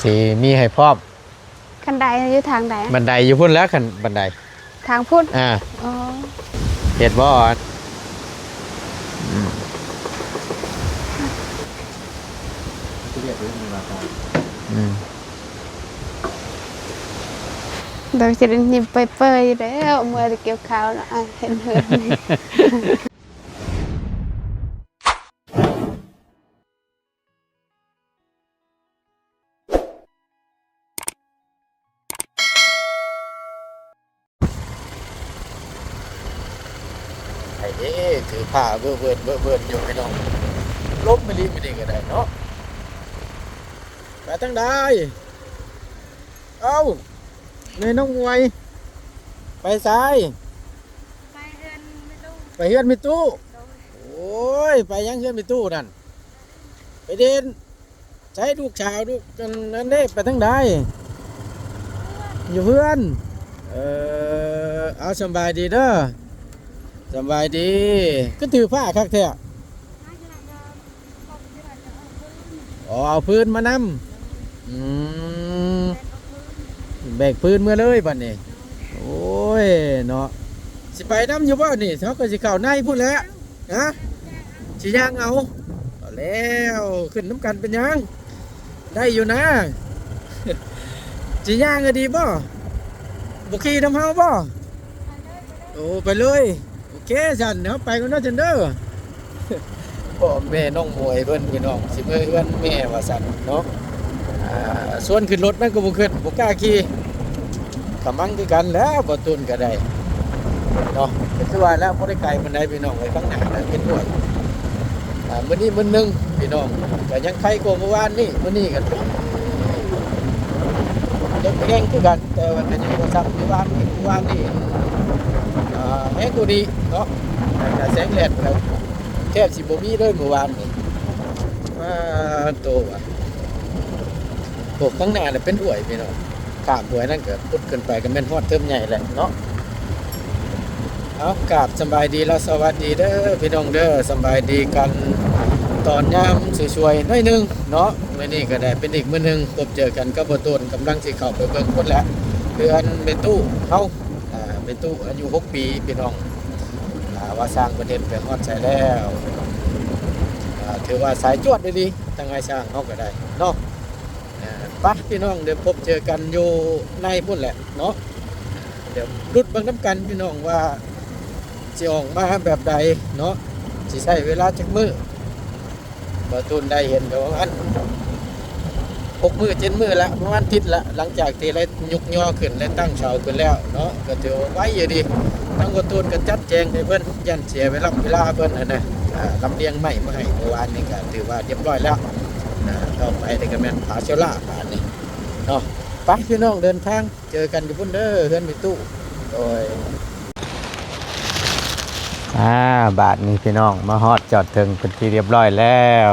ຊິມີໃຫ້ພ້ອມ. ຄັນໄດຢູ່ທາງໃດ? ບັນໄດຢູ່ພຸ້ນແຫຼະ ຄັນບັນໄດ ທາງພຸ້ນ. ອ່າ ອໍ ເຮັດບໍ່? ອືມ ອືມ ດຽວຊິໄດ້ຍິ້ມເປີຍໆຢູ່ແລ້ວ ເມື່ອໄດ້ກ່ຽວເຂົ້ານະ ເຫັນເຮືອນ. ໃຜເດ້ ຖືຜ້າເວີ້ນເວີ້ນເວີ້ນຢູ່ພີ່ນ້ອງ. ລົມອີ່ຫຼີມື້ນີ້ກໍໄດ້ເນາະ. ໄປທາງໃດ? ເອົ້າ ແມ່ນ້ອງໝວຍ ໄປໃສ? ໄປເຮືອນແມ່ຕູ້ ໄປເຮືອນແມ່ຕູ້. ໂດຍ ໂອ້ຍ ໄປຫຍັງເຮືອນແມ່ຕູ້ນັ້ນ? ໄປເດັ່ນ. ໃສລູກສາວລູກອັນນັ້ນເດ້ ໄປທາງໃດ? ຢູ່ເຮືອນ. ເອີ ເອົາ ສຳບາຍດີເດີ ສຳບາຍດີ. ຄືຖືຜ້າຄັກແທ້? ອໍ ເອົາຟືນມານຳ. ອືມ ແບກຟືນເມືອເລີຍບັດນີ້. ໂອ້ຍເນາະ ຊິໄປນຳຢູ່ບໍ່ນີ້? ເຮົາກໍຊິເຂົ້າໃນພຸ້ນແຫຼະ. ຮະ ຊິຍ່າງເອົາ? ເອົາແລ້ວ ຂຶ້ນນຳກັນເປັນຫຍັງ? ໄດ້ຢູ່ນະ. ຊິຍ່າງກໍດີບໍ່? ບໍ່ຂີ່ນຳເຮົາບໍ່? ໂອ້ ໄປເລີຍ. ໂອເຄ ຊັ້ນເຮົາໄປກ່ອນເນາະ ຊັ້ນເດີ. ພໍ່ແມ່ນ້ອງໝວຍເພິ່ນພີ່ນ້ອງ ຊິເມືອເຮືອນແມ່ວ່າຊັ້ນເນາະ. ອ່າ ຊວນຂຶ້ນລົດມັນກໍບໍ່ຂຶ້ນ ບໍ່ກ້າຂີ່. ກະມັງຄືກັນແຫຼະ ບໍ່ຕຸນກໍໄດ້ເນາະ. ກໍຄືວ່າແລ້ວ ບໍ່ໄດ້ໄກປານໃດພີ່ນ້ອງເອີຍ ຂ້າງໜ້ານັ້ນເປັນຫ້ວຍ. ອ່າ ມື້ນີ້ມື້ໜຶ່ງພີ່ນ້ອງ ກໍຍັງໄຄກວ່າມື້ວານນີ້. ມື້ນີ້ກໍຍັງແຮງຄືກັນ ແຕ່ວ່າກໍຍັງບໍ່ສ່ຳມື້ວານນີ້. ມື້ວານນີ້ ອ່າ ແຮງກວ່ານີ້ເນາະ ແລ້ວກໍແສງແດດກໍແທບຊິບໍ່ມີເລີຍມື້ວານນີ້. ປາດໂຕວ່າ ໂອ້ ຂ້າງໜ້ານະເປັນຫ້ວຍພີ່ນ້ອງ. ຂ້າມຫ້ວຍນັ້ນກໍພຸດຂຶ້ນໄປກໍແມ່ນຮອດເທີມໃຫຍ່ແຫຼະເນາະ. ເອົາ ກາບສຳບາຍດີ ແລະ ສະຫວັດດີເດີພີ່ນ້ອງເດີ. ສຳບາຍດີກັນຕອນຍາມສວຍໆໜ້ອຍໜຶ່ງເນາະ. ມື້ນີ້ກໍໄດ້ເປັນອີກມື້ໜຶ່ງພົບເຈີກັນກັບບໍ່ຕູນ. ກຳລັງຊິເຂົ້າໄປເບິ່ງພຸ້ນແຫຼະ ເຮືອນແມ່ຕູ້ເຮົາ. ອ່າ ແມ່ຕູ້ອາຍຸຫົກປີພີ່ນ້ອງ. ອ່າ ວ່າຊ່າງເພິ່ນເຮັດໄປຮອດໃສແລ້ວ. ອ່າ ຖືວ່າສາຍຈວດອີ່ຫຼີ ທາງອ້າຍຊ່າງເຮົາກໍໄດ້ເນາະ. ອ່າ ໄປພີ່ນ້ອງ ດຽວພົບເຈີກັນຢູ່ໃນພຸ້ນແຫຼະເນາະ. ດຽວລຸ້ນເບິ່ງນຳກັນພີ່ນ້ອງວ່າຊິອອກມາແບບໃດເນາະ ຊິໃຊ້ເວລາຈັກມື້. ບໍ່ຕູນໄດ້ເຫັນກໍປະມານຫົກມື້ເຈັດມື້ລະ ປະມານທິດລະ ຫຼັງຈາກທີ່ໄດ້ຍຸກຍໍຂຶ້ນ ໄດ້ຕັ້ງເສົາຂຶ້ນແລ້ວເນາະ ກໍຖືວ່າໄວຢູ່ເດ. ທາງບໍ່ຕູນກໍຈັດແຈງໃຫ້ເພິ່ນ ຢ້ານເສຍເວລາ ເວລາເພິ່ນຫັ້ນນະ. ອ່າ ລຳລຽງໄມ້ມາໃຫ້ເມື່ອວານນີ້ກໍຖືວ່າຮຽບຮ້ອຍແລ້ວນະ. ຕໍ່ໄປນີ້ກໍແມ່ນຜາເຊວລາບາດນີ້ເນາະ. ໄປພີ່ນ້ອງເດີນທາງ ເຈີກັນຢູ່ພຸ້ນເດີ ເຮືອນແມ່ຕູ້. ໂດຍ ອ່າ ບາດນີ້ພີ່ນ້ອງມາຮອດຈອດເຖິງເປັນທີ່ຮຽບຮ້ອຍແລ້ວ.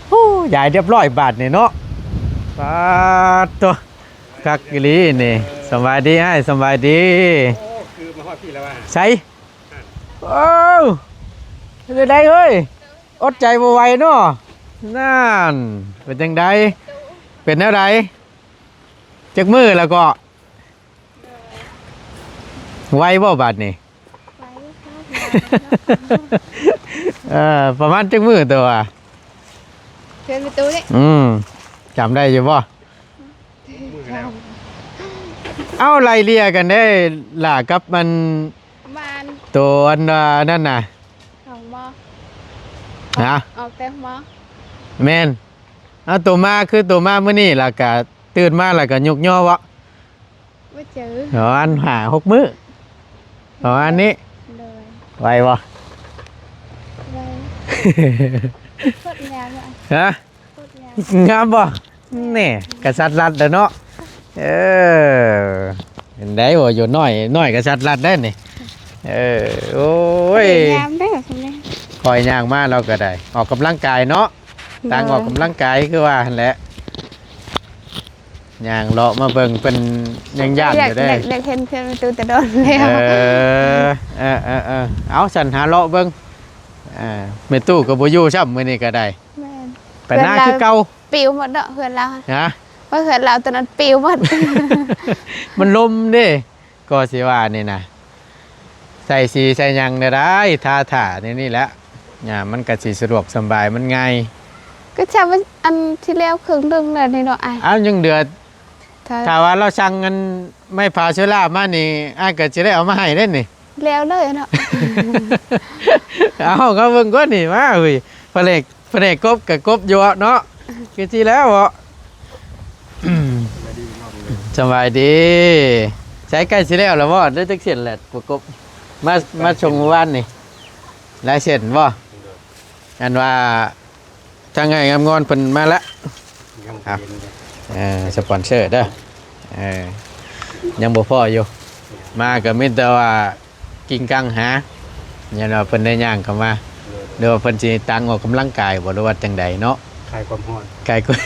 ໂອ້ ຢາຍຮຽບຮ້ອຍບາດນີ້ເນາະ. ປາດໂຕ ຄັກອີ່ຫຼີນີ້. ສະບາຍດີອ້າຍ ສະບາຍດີ. ໂອ້ ຄືມາຮອດພີ້ແລ້ວວ່າ ໃສ? ໂອ້ ເປັນຈັ່ງໃດເຮີ້ຍ? ອົດໃຈບໍ່ໄຫວເນາະ. ນັ້ນ ເປັນຈັ່ງໃດ? ເປັນແນວໃດ? ຈັກມື້ແລ້ວເກາະ? ໄວບໍ່ບາດນີ້? ໄວຢູ່. ເອີ ປະມານຈັກມື້ໂຕວ່າ? ເຮືອນປະຕູນີ້ ອືມ ຈຳໄດ້ຢູ່ບໍ່? ເອົ້າ ໄລ່ເລ່ຍກັນເດ້ຫຼ້າກັບມັນ ປະມານ ໂຕອັນ ອັນນັ້ນນະ ສອງໝໍ. ຮະ? ອອກແຕ່ໝໍ. ແມ່ນ. ເອົາ ໂຕມາ ຄືໂຕມາມື້ນີ້ ແລ້ວກະຕື່ນມາ ແລ້ວກະຍຸກຍໍເບາະ? ບໍ່ເຈີ ປະມານຫ້າຫົກມື້ ປະມານນີ້. ໂດຍ ໄວບໍ່? ໄວ. ໂຄດງາມອະ. ຮະ? ໂຄດງາມ ງາມບໍ່? ແນ່ ກະສັດລັດແລ້ວເນາະ. ເອີ ເຫັນໄດ້ບໍ່ ຢູ່ນ້ອຍ ນ້ອຍກະສັດລັດໄດ້ນີ້. ເອີ ໂອ້ຍ ງາມເດ້ ຄ່ອຍຍ່າງມາລາວກໍໄດ້ ອອກກຳລັງກາຍເນາະ. ໂດຍ ຕ່າງອອກກຳລັງກາຍຄືວ່າຫັ້ນແຫຼະ. ຍ່າງເລາະມາເບິ່ງ ເພິ່ນຍັງຢ້ານຢູ່ເດ້. ຢາກ ຢາກ ຢາກເຫັນເຮືອນແມ່ຕູ້ແຕ່ດົນແລ້ວ. ເອີ ເອີ ເອີ ເອີ ເອົາ ຊັ້ນຫາເລາະເບິ່ງ. ອ່າ ແມ່ຕູ້ກໍບໍ່ຢູ່ຊ້ຳມື້ນີ້ກໍໄດ້. ແມ່ນ ໄປນາຄືເກົ່າ. ປິວໝົດເນາະ ເຮືອນລາວຫັ້ນ. ຮະ? ວ່າເຮືອນລາວຕອນນັ້ນປິວໝົດ. ມັນລົມເດ້ ກໍຊິວ່ານີ້ນະ ໃສ່ສີໃສ່ຫຍັງແນວໃດ ທາ ທາແນວນີ້ແຫຼະ ອ່າ ມັນກໍຊິສະດວກສະບາຍ ມັນງ່າຍ. ກໍຈະວ່າອັນທີ່ແລ້ວເຄິ່ງໜຶ່ງແລ້ວນີ້ເນາະອ້າຍ. ອ້າວ ຍັງເຫຼືອ ຖ້າ ຖ້າວ່າລາວສັ່ງອັນໄມ້ຜາເຊື້ອລາມານີ້ ອ້າຍກໍຊິໄດ້ເອົາມາໃຫ້ເດ້ນີ້. ແລ້ວເລີຍເນາະ. ເອົາ ເຂົ້າເບິ່ງກ່ອນນີ້ ມາເຮີ້ຍ ພະແນກ ພະແນກກົບກໍກົບຢູ່ເນາະ ຄືຊິແລ້ວເບາະ. ສະບາຍດີ. ໃຊ້ໃກ້ຊິແລ້ວແລ້ວບໍ່? ໄດ້ຈັກເສັ້ນແຫຼະ ປະກົບ ມາ ມາສົ່ງມື້ວານນີ້ ຫຼາຍເສັ້ນບໍ່? ອັນວ່າ ທາງອ້າຍງາມງອນເພິ່ນມາລະ ຍັງບໍ່ເຫັນເລີຍ. ເອີ ສະປອນເຊີເດີ ເອີ ຍັງບໍ່ພໍຢູ່ ມາກໍມີແຕ່ວ່າກິ້ງກັງຫາ ຢ້ານວ່າເພິ່ນໄດ້ຍ່າງເຂົ້າມາ ໂດຍ ຫຼືວ່າເພິ່ນຊິຕາງອອກກຳລັງກາຍບໍ່ ຫຼືວ່າຈັ່ງໃດເນາະ ຄາຍຄວາມຮ້ອນ ຄາຍຄວາມ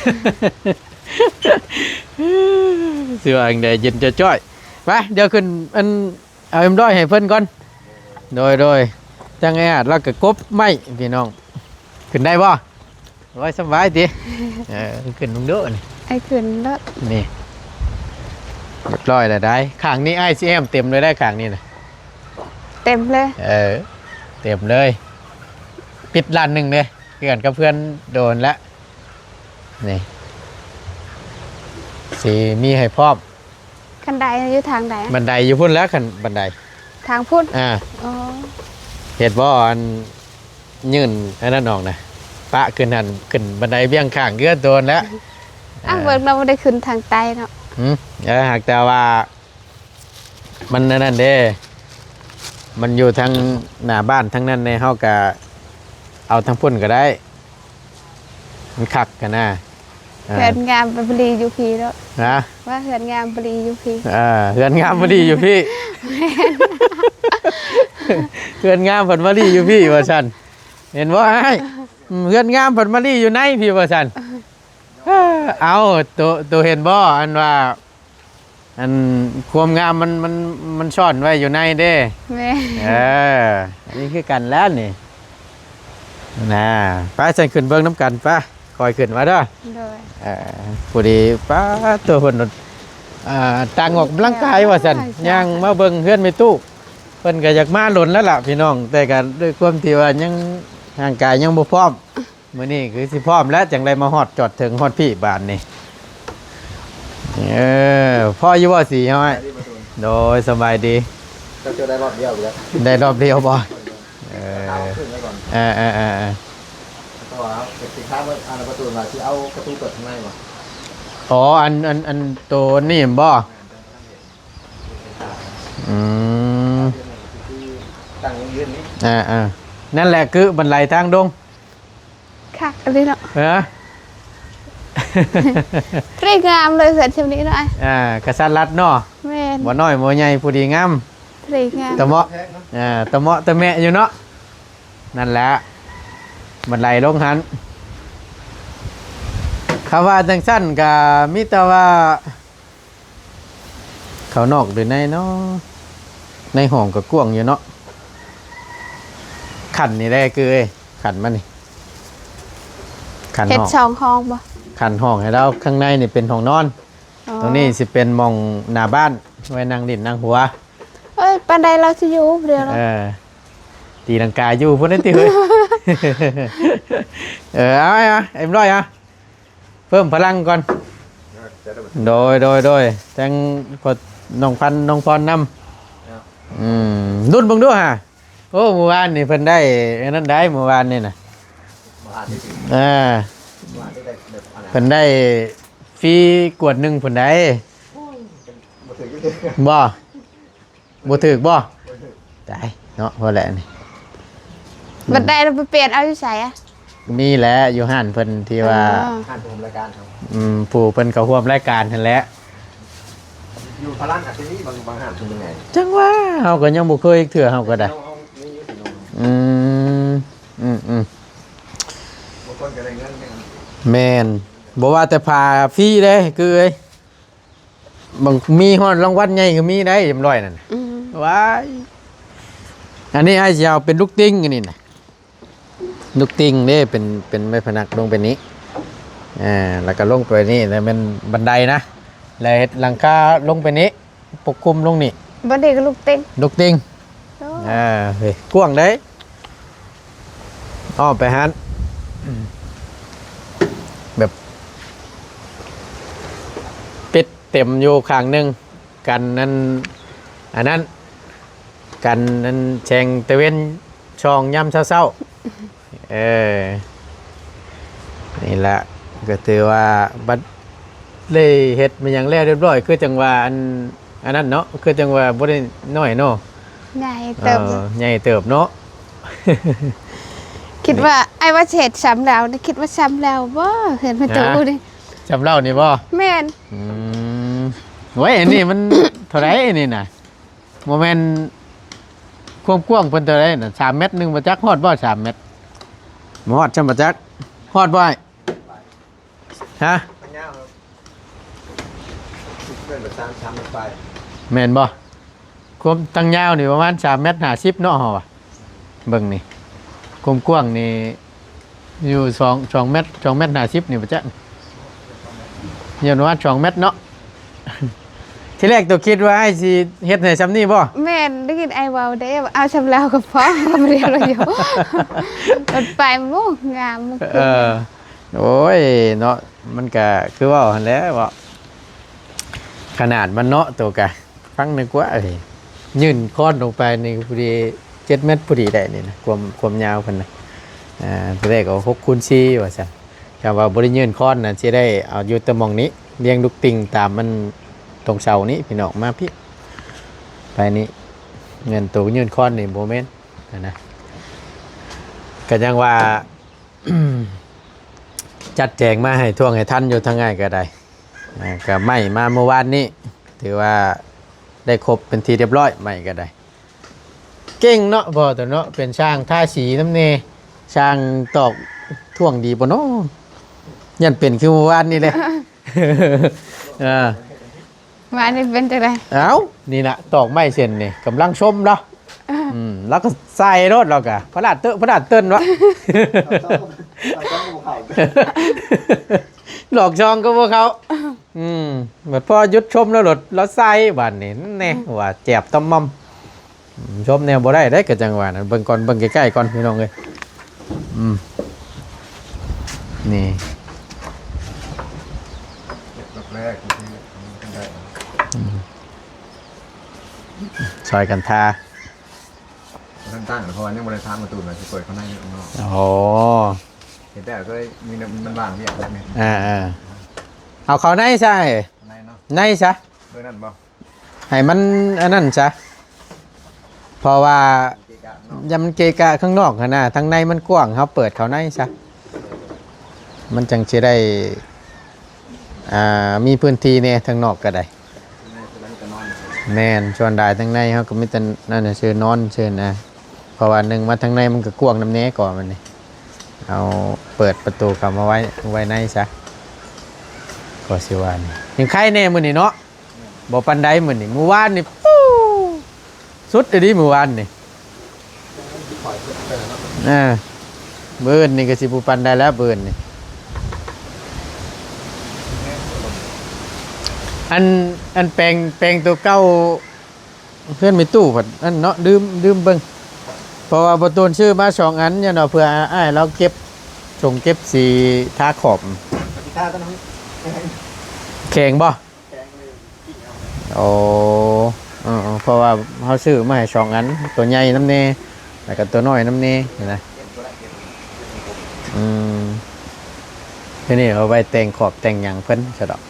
ຊິວ່າຈັ່ງໃດ ເຢັນຈ້ອຍໆ. ໄປ ດຽວຂຶ້ນອັນ ເອົາເອັມຮ້ອຍໃຫ້ເພິ່ນກ່ອນ. ໂດຍ ໂດຍ ທາງອ້າຍອາດລາວກໍກົບໄມ້ພີ່ນ້ອງ ຂຶ້ນໄດ້ບໍ່? ໂອ້ຍ ສະບາຍຕິ ເອີ ຂຶ້ນເບິ່ງດູນີ້ ໃຫ້ຂຶ້ນໂລດນີ້ ຮຽບຮ້ອຍແລ້ວໄດ໋. ຂ້າງນີ້ອ້າຍຊິແອ້ມເຕັມເລີຍໄດ໋ ຂ້າງນີ້ນະ ເຕັມເລີຍ ເອີ ເຕັມເລີຍ ປິດລ້ານໜຶ່ງເດ້ ເພື່ອນກັບເພື່ອນໂດນລະ ນີ້ ຊິມີໃຫ້ພ້ອມ. ຄັນໄດຢູ່ທາງໃດ? ບັນໄດຢູ່ພຸ້ນແຫຼະ ຄັນບັນໄດ ທາງພຸ້ນ ອ່າ ອໍ ເຮັດບໍ່ ອັນ ຍື່ນອັນນັ້ນອອກນະ ປະຂຶ້ນຫັ້ນ ຂຶ້ນບັນໄດບຽງຂ້າງເຮືອນໂຕນແຫຼະ. ອ້າວ ເອີ ເບິ່ງເນາະ ບໍ່ໄດ້ຂຶ້ນທາງໃຕ້ເນາະ. ຫືມ ເອີ ຫາກແຕ່ວ່າມັນອັນນັ້ນເດ້ ມັນຢູ່ທາງໜ້າບ້ານທາງນັ້ນແດ່ ເຮົາກະເອົາທາງພຸ້ນກໍໄດ້ ມັນຄັກຫັ້ນນະ. ເອີ ເຮືອນງາມໄປບະລີຢູ່ພີ້ເນາະ. ຮະ? ວ່າເຮືອນງາມບະລີຢູ່ພີ້. ເອີ ເຮືອນງາມມາລີຢູ່ພີ້. ແມ່ນ ເຮືອນງາມເພິ່ນມາລີຢູ່ພີ້ວ່າຊັ້ນ ເຫັນບໍ່ອ້າຍ? ອືມ ເຮືອນງາມເພິ່ນມາລີຢູ່ໃນພີ້ວ່າຊັ້ນ. ເອີ ເອົາ ໂຕ ໂຕເຫັນບໍ່ ອັນວ່າ ອັນຄວາມງາມມັນ ມັນ ມັນຊ່ອນໄວ້ຢູ່ໃນເດ້. ແມ່ນ ເອີ ອັນນີ້ຄືກັນແລ້ວນີ້ນະ. ໄປ ຊັ້ນຂຶ້ນເບິ່ງນຳກັນ ໄປ ຄ່ອຍຂຶ້ນມາເດີ. ໂດຍ ເອີ ພໍດີ ປ້າດ ໂຕເພິ່ນ ອ່າ ຕ່າງອອກກຳລັງກາຍວ່າຊັ້ນ ຍ່າງມາເບິ່ງເຮືອນແມ່ຕູ້. ເພິ່ນກໍຢາກມາດົນແລ້ວລະພີ່ນ້ອງ ແຕ່ກໍດ້ວຍຄວາມທີ່ວ່າຍັງ ຮ່າງກາຍຍັງບໍ່ພ້ອມ. ມື້ນີ້ຄືຊິພ້ອມແລ້ວ ຈັ່ງໄດ້ມາຮອດຈອດເຖິງຮອດພີ້ບາດນີ້. ເອີ ພໍຢູ່ບໍ່ສີເຮົາ? ໂດຍ ສະບາຍດີ. ເຈົ້າໄດ້ຮອດດຽວຢູ່ແລ້ວ ໄດ້ຮອດດຽວບໍ່? ເອີ ເອົາຂຶ້ນໄວ້ກ່ອນ ເອີໆໆໆ ເພາະວ່າເຮົາຊິຖາມວ່າ ອັນປະຕູວ່າຊິເອົາປະຕູເປີດທາງໃນບໍ່? ອໍ ອັນ ອັນ ອັນໂຕນີ້ແມ່ນບໍ່? ອືມ ຕັ້ງວງຢືນນີ້ ອ່າໆ ນັ້ນແຫຼະ ຄືບັນໄດທາງດົງ. ຄັກອີ່ຫຼີເນາະ ເອີ ເພງງາມເລີຍ ເຮືອນຊ່ຳນີ້ເນາະອ້າຍ. ອ່າ ກະສັດລັດເນາະ. ແມ່ນ ບໍ່ນ້ອຍບໍ່ໃຫຍ່ ພໍດີງາມ ເພງງາມ ຕະເໝາະ ອ່າ ຕະເໝາະຕະແມະຢູ່ເນາະ. ນັ້ນແຫຼະ ບັນໄດລົງຫັ້ນ ຄຳວ່າຈັ່ງຊັ້ນກະມີແຕ່ວ່າ ເຂົ້ານອກຫຼືໃນເນາະ? ໃນຫ້ອງກໍກວ້າງຢູ່ເນາະ. ຂັ້ນນີ້ແຫຼະ ຄືເອີຍ ຂັ້ນມານີ້ ຂັ້ນ ເຮັດຫ້ອງ ສອງຫ້ອງບໍ່? ຂັ້ນຫ້ອງໃຫ້ລາວ ຂ້າງໃນນີ້ເປັນຫ້ອງນອນ. ອໍ ຕົງນີ້ຊິເປັນໝ່ອງໜ້າບ້ານ ໄວ້ນັ່ງຫຼິ້ນນັ່ງຫົວ. ເອີຍ ປານໃດລາວຊິຢູ່ຜູ້ດຽວເນາະ? ເອີ ຕີລັງກາຢູ່ພຸ້ນຕິເຮີ້ຍ. ເອີ ເອົາ ເອົາ ເອັມຮ້ອຍ ເອົາ ເພີ່ມພະລັງກ່ອນ. ໂດຍ ໂດຍ ໂດຍ ແຕ່ງພໍ່ ນ້ອງພັນ ນ້ອງພອນນຳ. ອືມ ລຸ້ນເບິ່ງດູຫາ. ໂອ້ ມື້ວານນີ້ເພິ່ນໄດ້ອັນນັ້ນໄດ໋ ມື້ວານນີ້ນະ. ອ່າ ເພິ່ນໄດ້ຟຣີກວດໜຶ່ງພຸ້ນໄດ໋. ບໍ່ ບໍ່ຖືກບໍ່? ຕາຍເນາະ ພໍແຫຼະນີ້. ບັດໃດລະໄປປ່ຽນເອົາຢູ່ໃສອະ? ມີແຫຼະ ຢູ່ຮ້ານເພິ່ນທີ່ວ່າ ອໍ ຮ້ານຜູ້ຮ່ວມລາຍການເຮົາ. ອືມ ຜູ້ເພິ່ນເຂົ້າຮ່ວມລາຍການຫັ້ນແຫຼະ. ຢູ່ພະລັງອາດຈະມີບາງ ບາງຮ້ານເປັນຈັ່ງໃດ ຈັ່ງວ່າ ເຮົາກໍຍັງບໍ່ເຄີຍເທື່ອ ເຮົາກໍໄດ້. ອືມ ອືມໆ ບາງຄົນກໍໄດ້ເງິນ. ແມ່ນ ບໍ່ວ່າແຕ່ຜ້າຟຣີເດ້ ຄືເອີຍ. ບາງ ມີຮອດລາງວັນໃຫຍ່ກໍມີໄດ໋ ເອັມຮ້ອຍນັ້ນ. ອືມ ວ້າຍ ອັນນີ້ອ້າຍຊິເອົາເປັນລູກຕິ່ງ ອັນນີ້ນະ ລູກຕິ່ງເດ້ ເປັນ ເປັນໄມ້ພະນັກລົງໄປນີ້. ອ່າ ແລ້ວກໍລົງໄປນີ້ ແລ້ວແມ່ນບັນໄດນະ ແລ້ວເຮັດຫຼັງຄາລົງໄປນີ້ ປົກຄຸມລົງນີ້ ບັນໄດກໍລູກເຕັງ ລູກເຕັງ ໂອ້ ອ່າ ເຮີ້ຍ ກວ້າງເດ້. ອ້ອມໄປຫັ້ນ ແບບ ປິດເຕັມຢູ່ຂ້າງໜຶ່ງ ກັນນັ້ນ ອັນນັ້ນ ກັນນັ້ນແສງຕາເວັນສ່ອງຍາມເຊົ້າໆ ເອີ ນີ້ລະ ກໍຖືວ່າບັດໄດ້ເຮັດມາຫຍັງແລ້ວຮຽບຮ້ອຍ ຄືຈັ່ງວ່າອັນ ອັນນັ້ນເນາະ ຄືຈັ່ງວ່າບໍ່ໄດ້ນ້ອຍເນາະ ໃຫຍ່ເຕີບ ເອີ ໃຫຍ່ເຕີບເນາະ ຄິດວ່າ ອ້າຍວ່າຊິເຮັດຊ່ຳລາວນີ້ ຄິດວ່າຊ່ຳລາວບໍ່ ເຮືອນປະຕູນີ້ ຊ່ຳລາວນີ້ບໍ່ ແມ່ນ ອືມ ໂອ້ຍ ອັນນີ້ມັນເທົ່າໃດນີ້ນະ ບໍ່ແມ່ນ ຄວາມກວ້າງເພິ່ນເທົ່າໃດນະ ສາມແມັດໜຶ່ງບໍ່ຈັກ ຮອດບໍ່ສາມແມັດ ບໍ່ຮອດຊ່ຳບໍ່ຈັກ ຮອດບໍ່ອ້າຍ ຮະ ມັນຍາວ ເກີນໄປສາມ ສາມແມັດປາຍ ແມ່ນບໍ່ ຄວາມທາງຍາວນີ້ປະມານສາມແມັດຫ້າສິບເນາະ ເຮົາວ່າ ເບິ່ງນີ້ ຄວາມກວ້າງນີ້ ຢູ່ສອງ ສອງແມັດ ສອງແມັດຫ້າສິບນີ້ບໍ່ຈັກ ຍ້ອນວ່າສອງແມັດເນາະ ທີແລກໂຕຄິດວ່າອ້າຍຊິເຮັດໃຫ້ຊ່ຳນີ້ບໍ່ ແມ່ນ ໄດ້ຍິນອ້າຍເວົ້າເດ້ ເອົາຊ່ຳລາວກໍພໍ ບໍ່ໄດ້ວ່າຢູ່ ມັນໄປໝູ່ງາມ ເອີ ໂອ້ຍເນາະ ມັນກະຄືເວົ້າຫັ້ນແຫຼະເນາະ ຂະໜາດມັນເນາະ ໂຕກະ ຟັງໜຶ່ງກວ່າ ເອີຍ ຍື່ນຄ້ອນລົງໄປນີ້ພໍດີເຈັດແມັດພໍດີໄດ້ນີ້ນະ ຄວາມ ຄວາມຍາວເພິ່ນນະ ອ່າ ທີແລກເອົາຫົກຄູນສີ່ວ່າຊັ້ນ ຖ້າວ່າບໍ່ໄດ້ຍື່ນຄ້ອນນະ ຊິໄດ້ເອົາຢູ່ແຕ່ໝ່ອງນີ້ ລຽງລູກຕິ່ງຕາມມັນຕົງເສົານີ້ ພີ່ນ້ອງ ມາພີ້ ໄປນີ້ ແມ່ນໂຕຍື່ນຄ້ອນນີ້ບໍ່ແມ່ນຫັ້ນນະ ກະຍັງວ່າ ຈັດແຈງມາໃຫ້ຖ້ວງໃຫ້ທັນຢູ່ທາງໃນກໍໄດ້ ອ່າ ກໍໄມ້ມາມື້ວານນີ້ ຖືວ່າໄດ້ຄົບເປັນທີ່ຮຽບຮ້ອຍ ໄມ້ກໍໄດ້ ເກັ່ງເນາະ ພໍ່ຕົວເນາະ ເປັນຊ່າງທາສີນຳແດ່ ຊ່າງຕອກຖ້ວງດີບໍ່ເນາະ ຢ້ານເປັນຄືມື້ວານນີ້ແຫຼະ ອ່າ ວານນີ້ເປັນຈັ່ງໃດ ເອົ້າ ນີ້ນະ ຕອກໄມ້ເສັ້ນນີ້ ກຳລັງຊົມເນາະ ອ່າ ອືມ ລາວກໍໃສ່ໂລດ ລາວກໍພະລາດເຕີ ພະລາດເຕີນວະ ດອກຊອງກໍບໍ່ເຂົ້າ ອືມ ບັດພໍຢຸດຊົມແລ້ວໂລດ ລາວໃສ່ບາດນີ້ ແນ່ ອືມ ວ່າແຈບຕຳມຳ ອືມ ຊົມແນວບໍ່ໄດ້ເດ້ ກໍຈັ່ງວ່ານັ້ນ ເບິ່ງກ່ອນ ເບິ່ງໃກ້ໆກ່ອນ ພີ່ນ້ອງເອີຍ ອືມ ນີ້ ເຮັດດອກແລກ ອືມ ຊ່ອຍກັນທາ ບໍ່ທັນຕັ້ງ ເພາະວ່າຍັງບໍ່ໄດ້ຖາມປະຕູນວ່າຊິເປີດຂ້າງໃນຫຼືຂ້າງນອກ ອໍ ເຮັດແລ້ວກໍມີ ມັນວ່າງວຽກແລ້ວແມ່ນ ອ່າໆ ເອົາເຂົ້າໃນຊະ ໃນເນາະ ໃນຊະ ເບີນັ້ນບໍ່ ໃຫ້ມັນອັນນັ້ນຊະ ເພາະວ່າ ເກະກະເນາະ ຢ້ານມັນເກະກະຂ້າງນອກຫັ້ນນະ ທາງໃນມັນກວ້າງ ເຮົາເປີດເຂົ້າໃນຊະ ມັນຈັ່ງຊິໄດ້ ອ່າ ມີພື້ນທີ່ແດ່ ທາງນອກກໍໄດ້ ແມ່ນ ສ່ວນຫຼາຍທາງໃນເຮົາກໍມີແຕ່ນັ້ນຊື່ ນອນຊື່ນະ ເພາະວ່າໜຶ່ງມາທາງໃນມັນກໍກວ້າງນຳແດ່ ກໍມັນນີ້ ເອົາເປີດປະຕູເຂົ້າມາໄວ້ ໄວ້ໃນຊະ ກໍຊິວ່ານີ້ ຍັງໄຄແດ່ມື້ນີ້ເນາະ ບໍ່ປານໃດມື້ນີ້ ມື້ວານນີ້ ປູ້ ສຸດອີ່ຫຼີມື້ວານນີ້ ເອີ ມື້ອື່ນນີ້ກໍຊິບໍ່ປານໃດແລ້ວ ມື້ອື່ນນີ້ ອັນ ອັນແປງ ແປງໂຕເກົ່າ ເຮືອນແມ່ຕູ້ພັດ ອັນເນາະ ລືມ ລືມເບິ່ງ ເພາະວ່າປະຕູນຊື້ມາສອງອັນ ຍ້ອນວ່າເພື່ອອ້າຍລາວເກັບ ສົ່ງເກັບສີທາຂອບ ແຂງບໍ່? ໂອ້ ເອີໆ ເພາະວ່າເຮົາຊື້ມາໃຫ້ສອງອັນ ໂຕໃຫຍ່ນຳແດ່ ແລ້ວກໍໂຕນ້ອຍນຳແດ່ຫັ້ນນະ ອືມ ທີນີ້ເອົາໄວ້ແຕ່ງຂອບແຕ່ງຫຍັງເພິ່ນຊະດອກ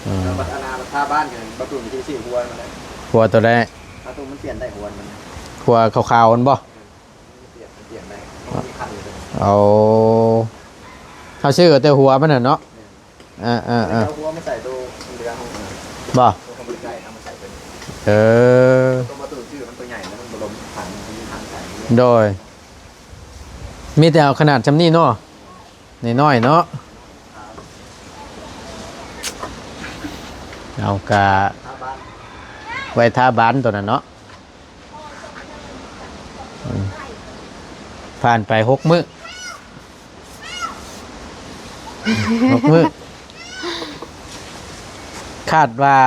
ອືມ ແລ້ວບັດອະນາບັດທາບ້ານກັນ ບັດຕຸນຊິຊື້ຫົວມັນໄດ້ ຫົວໂຕໃດ? ບັດຕຸນມັນປ່ຽນໄດ້ຫົວມັນ ຫົວຂາວໆຫັ້ນບໍ່? ມັນປ່ຽນ ມັນປ່ຽນໄດ້ ມັນມີຄັນຢູ່ ເອົາ ເຮົາຊື້ເອົາແຕ່ຫົວມັນຫັ້ນເນາະ ແມ່ນ ອ່າໆໆ ເອົາຫົວມາໃສ່ໂຕເຫຼືອຂອງມັນ ບໍ່? ໂຕຂອງມັນໃສ່ ເອົາມາໃສ່ໂຕນີ້ ເອີ ໂຕປະຕູຊື່ມັນໂຕໃຫຍ່ ແລ້ວມັນບໍ່ລົມຖັງ ມັນມີຖັງໃສ່ ໂດຍ ມີແຕ່ເອົາຂະໜາດຊ່ຳນີ້ເນາະ ນ້ອຍໆເນາະ ເອົາກະ ທາບ້ານ ໄວ້ທາບານໂຕນັ້ນເນາະ ອືມ ຜ່ານໄປຫົກມື້ ຫົກມື້ ຄາດວ່າ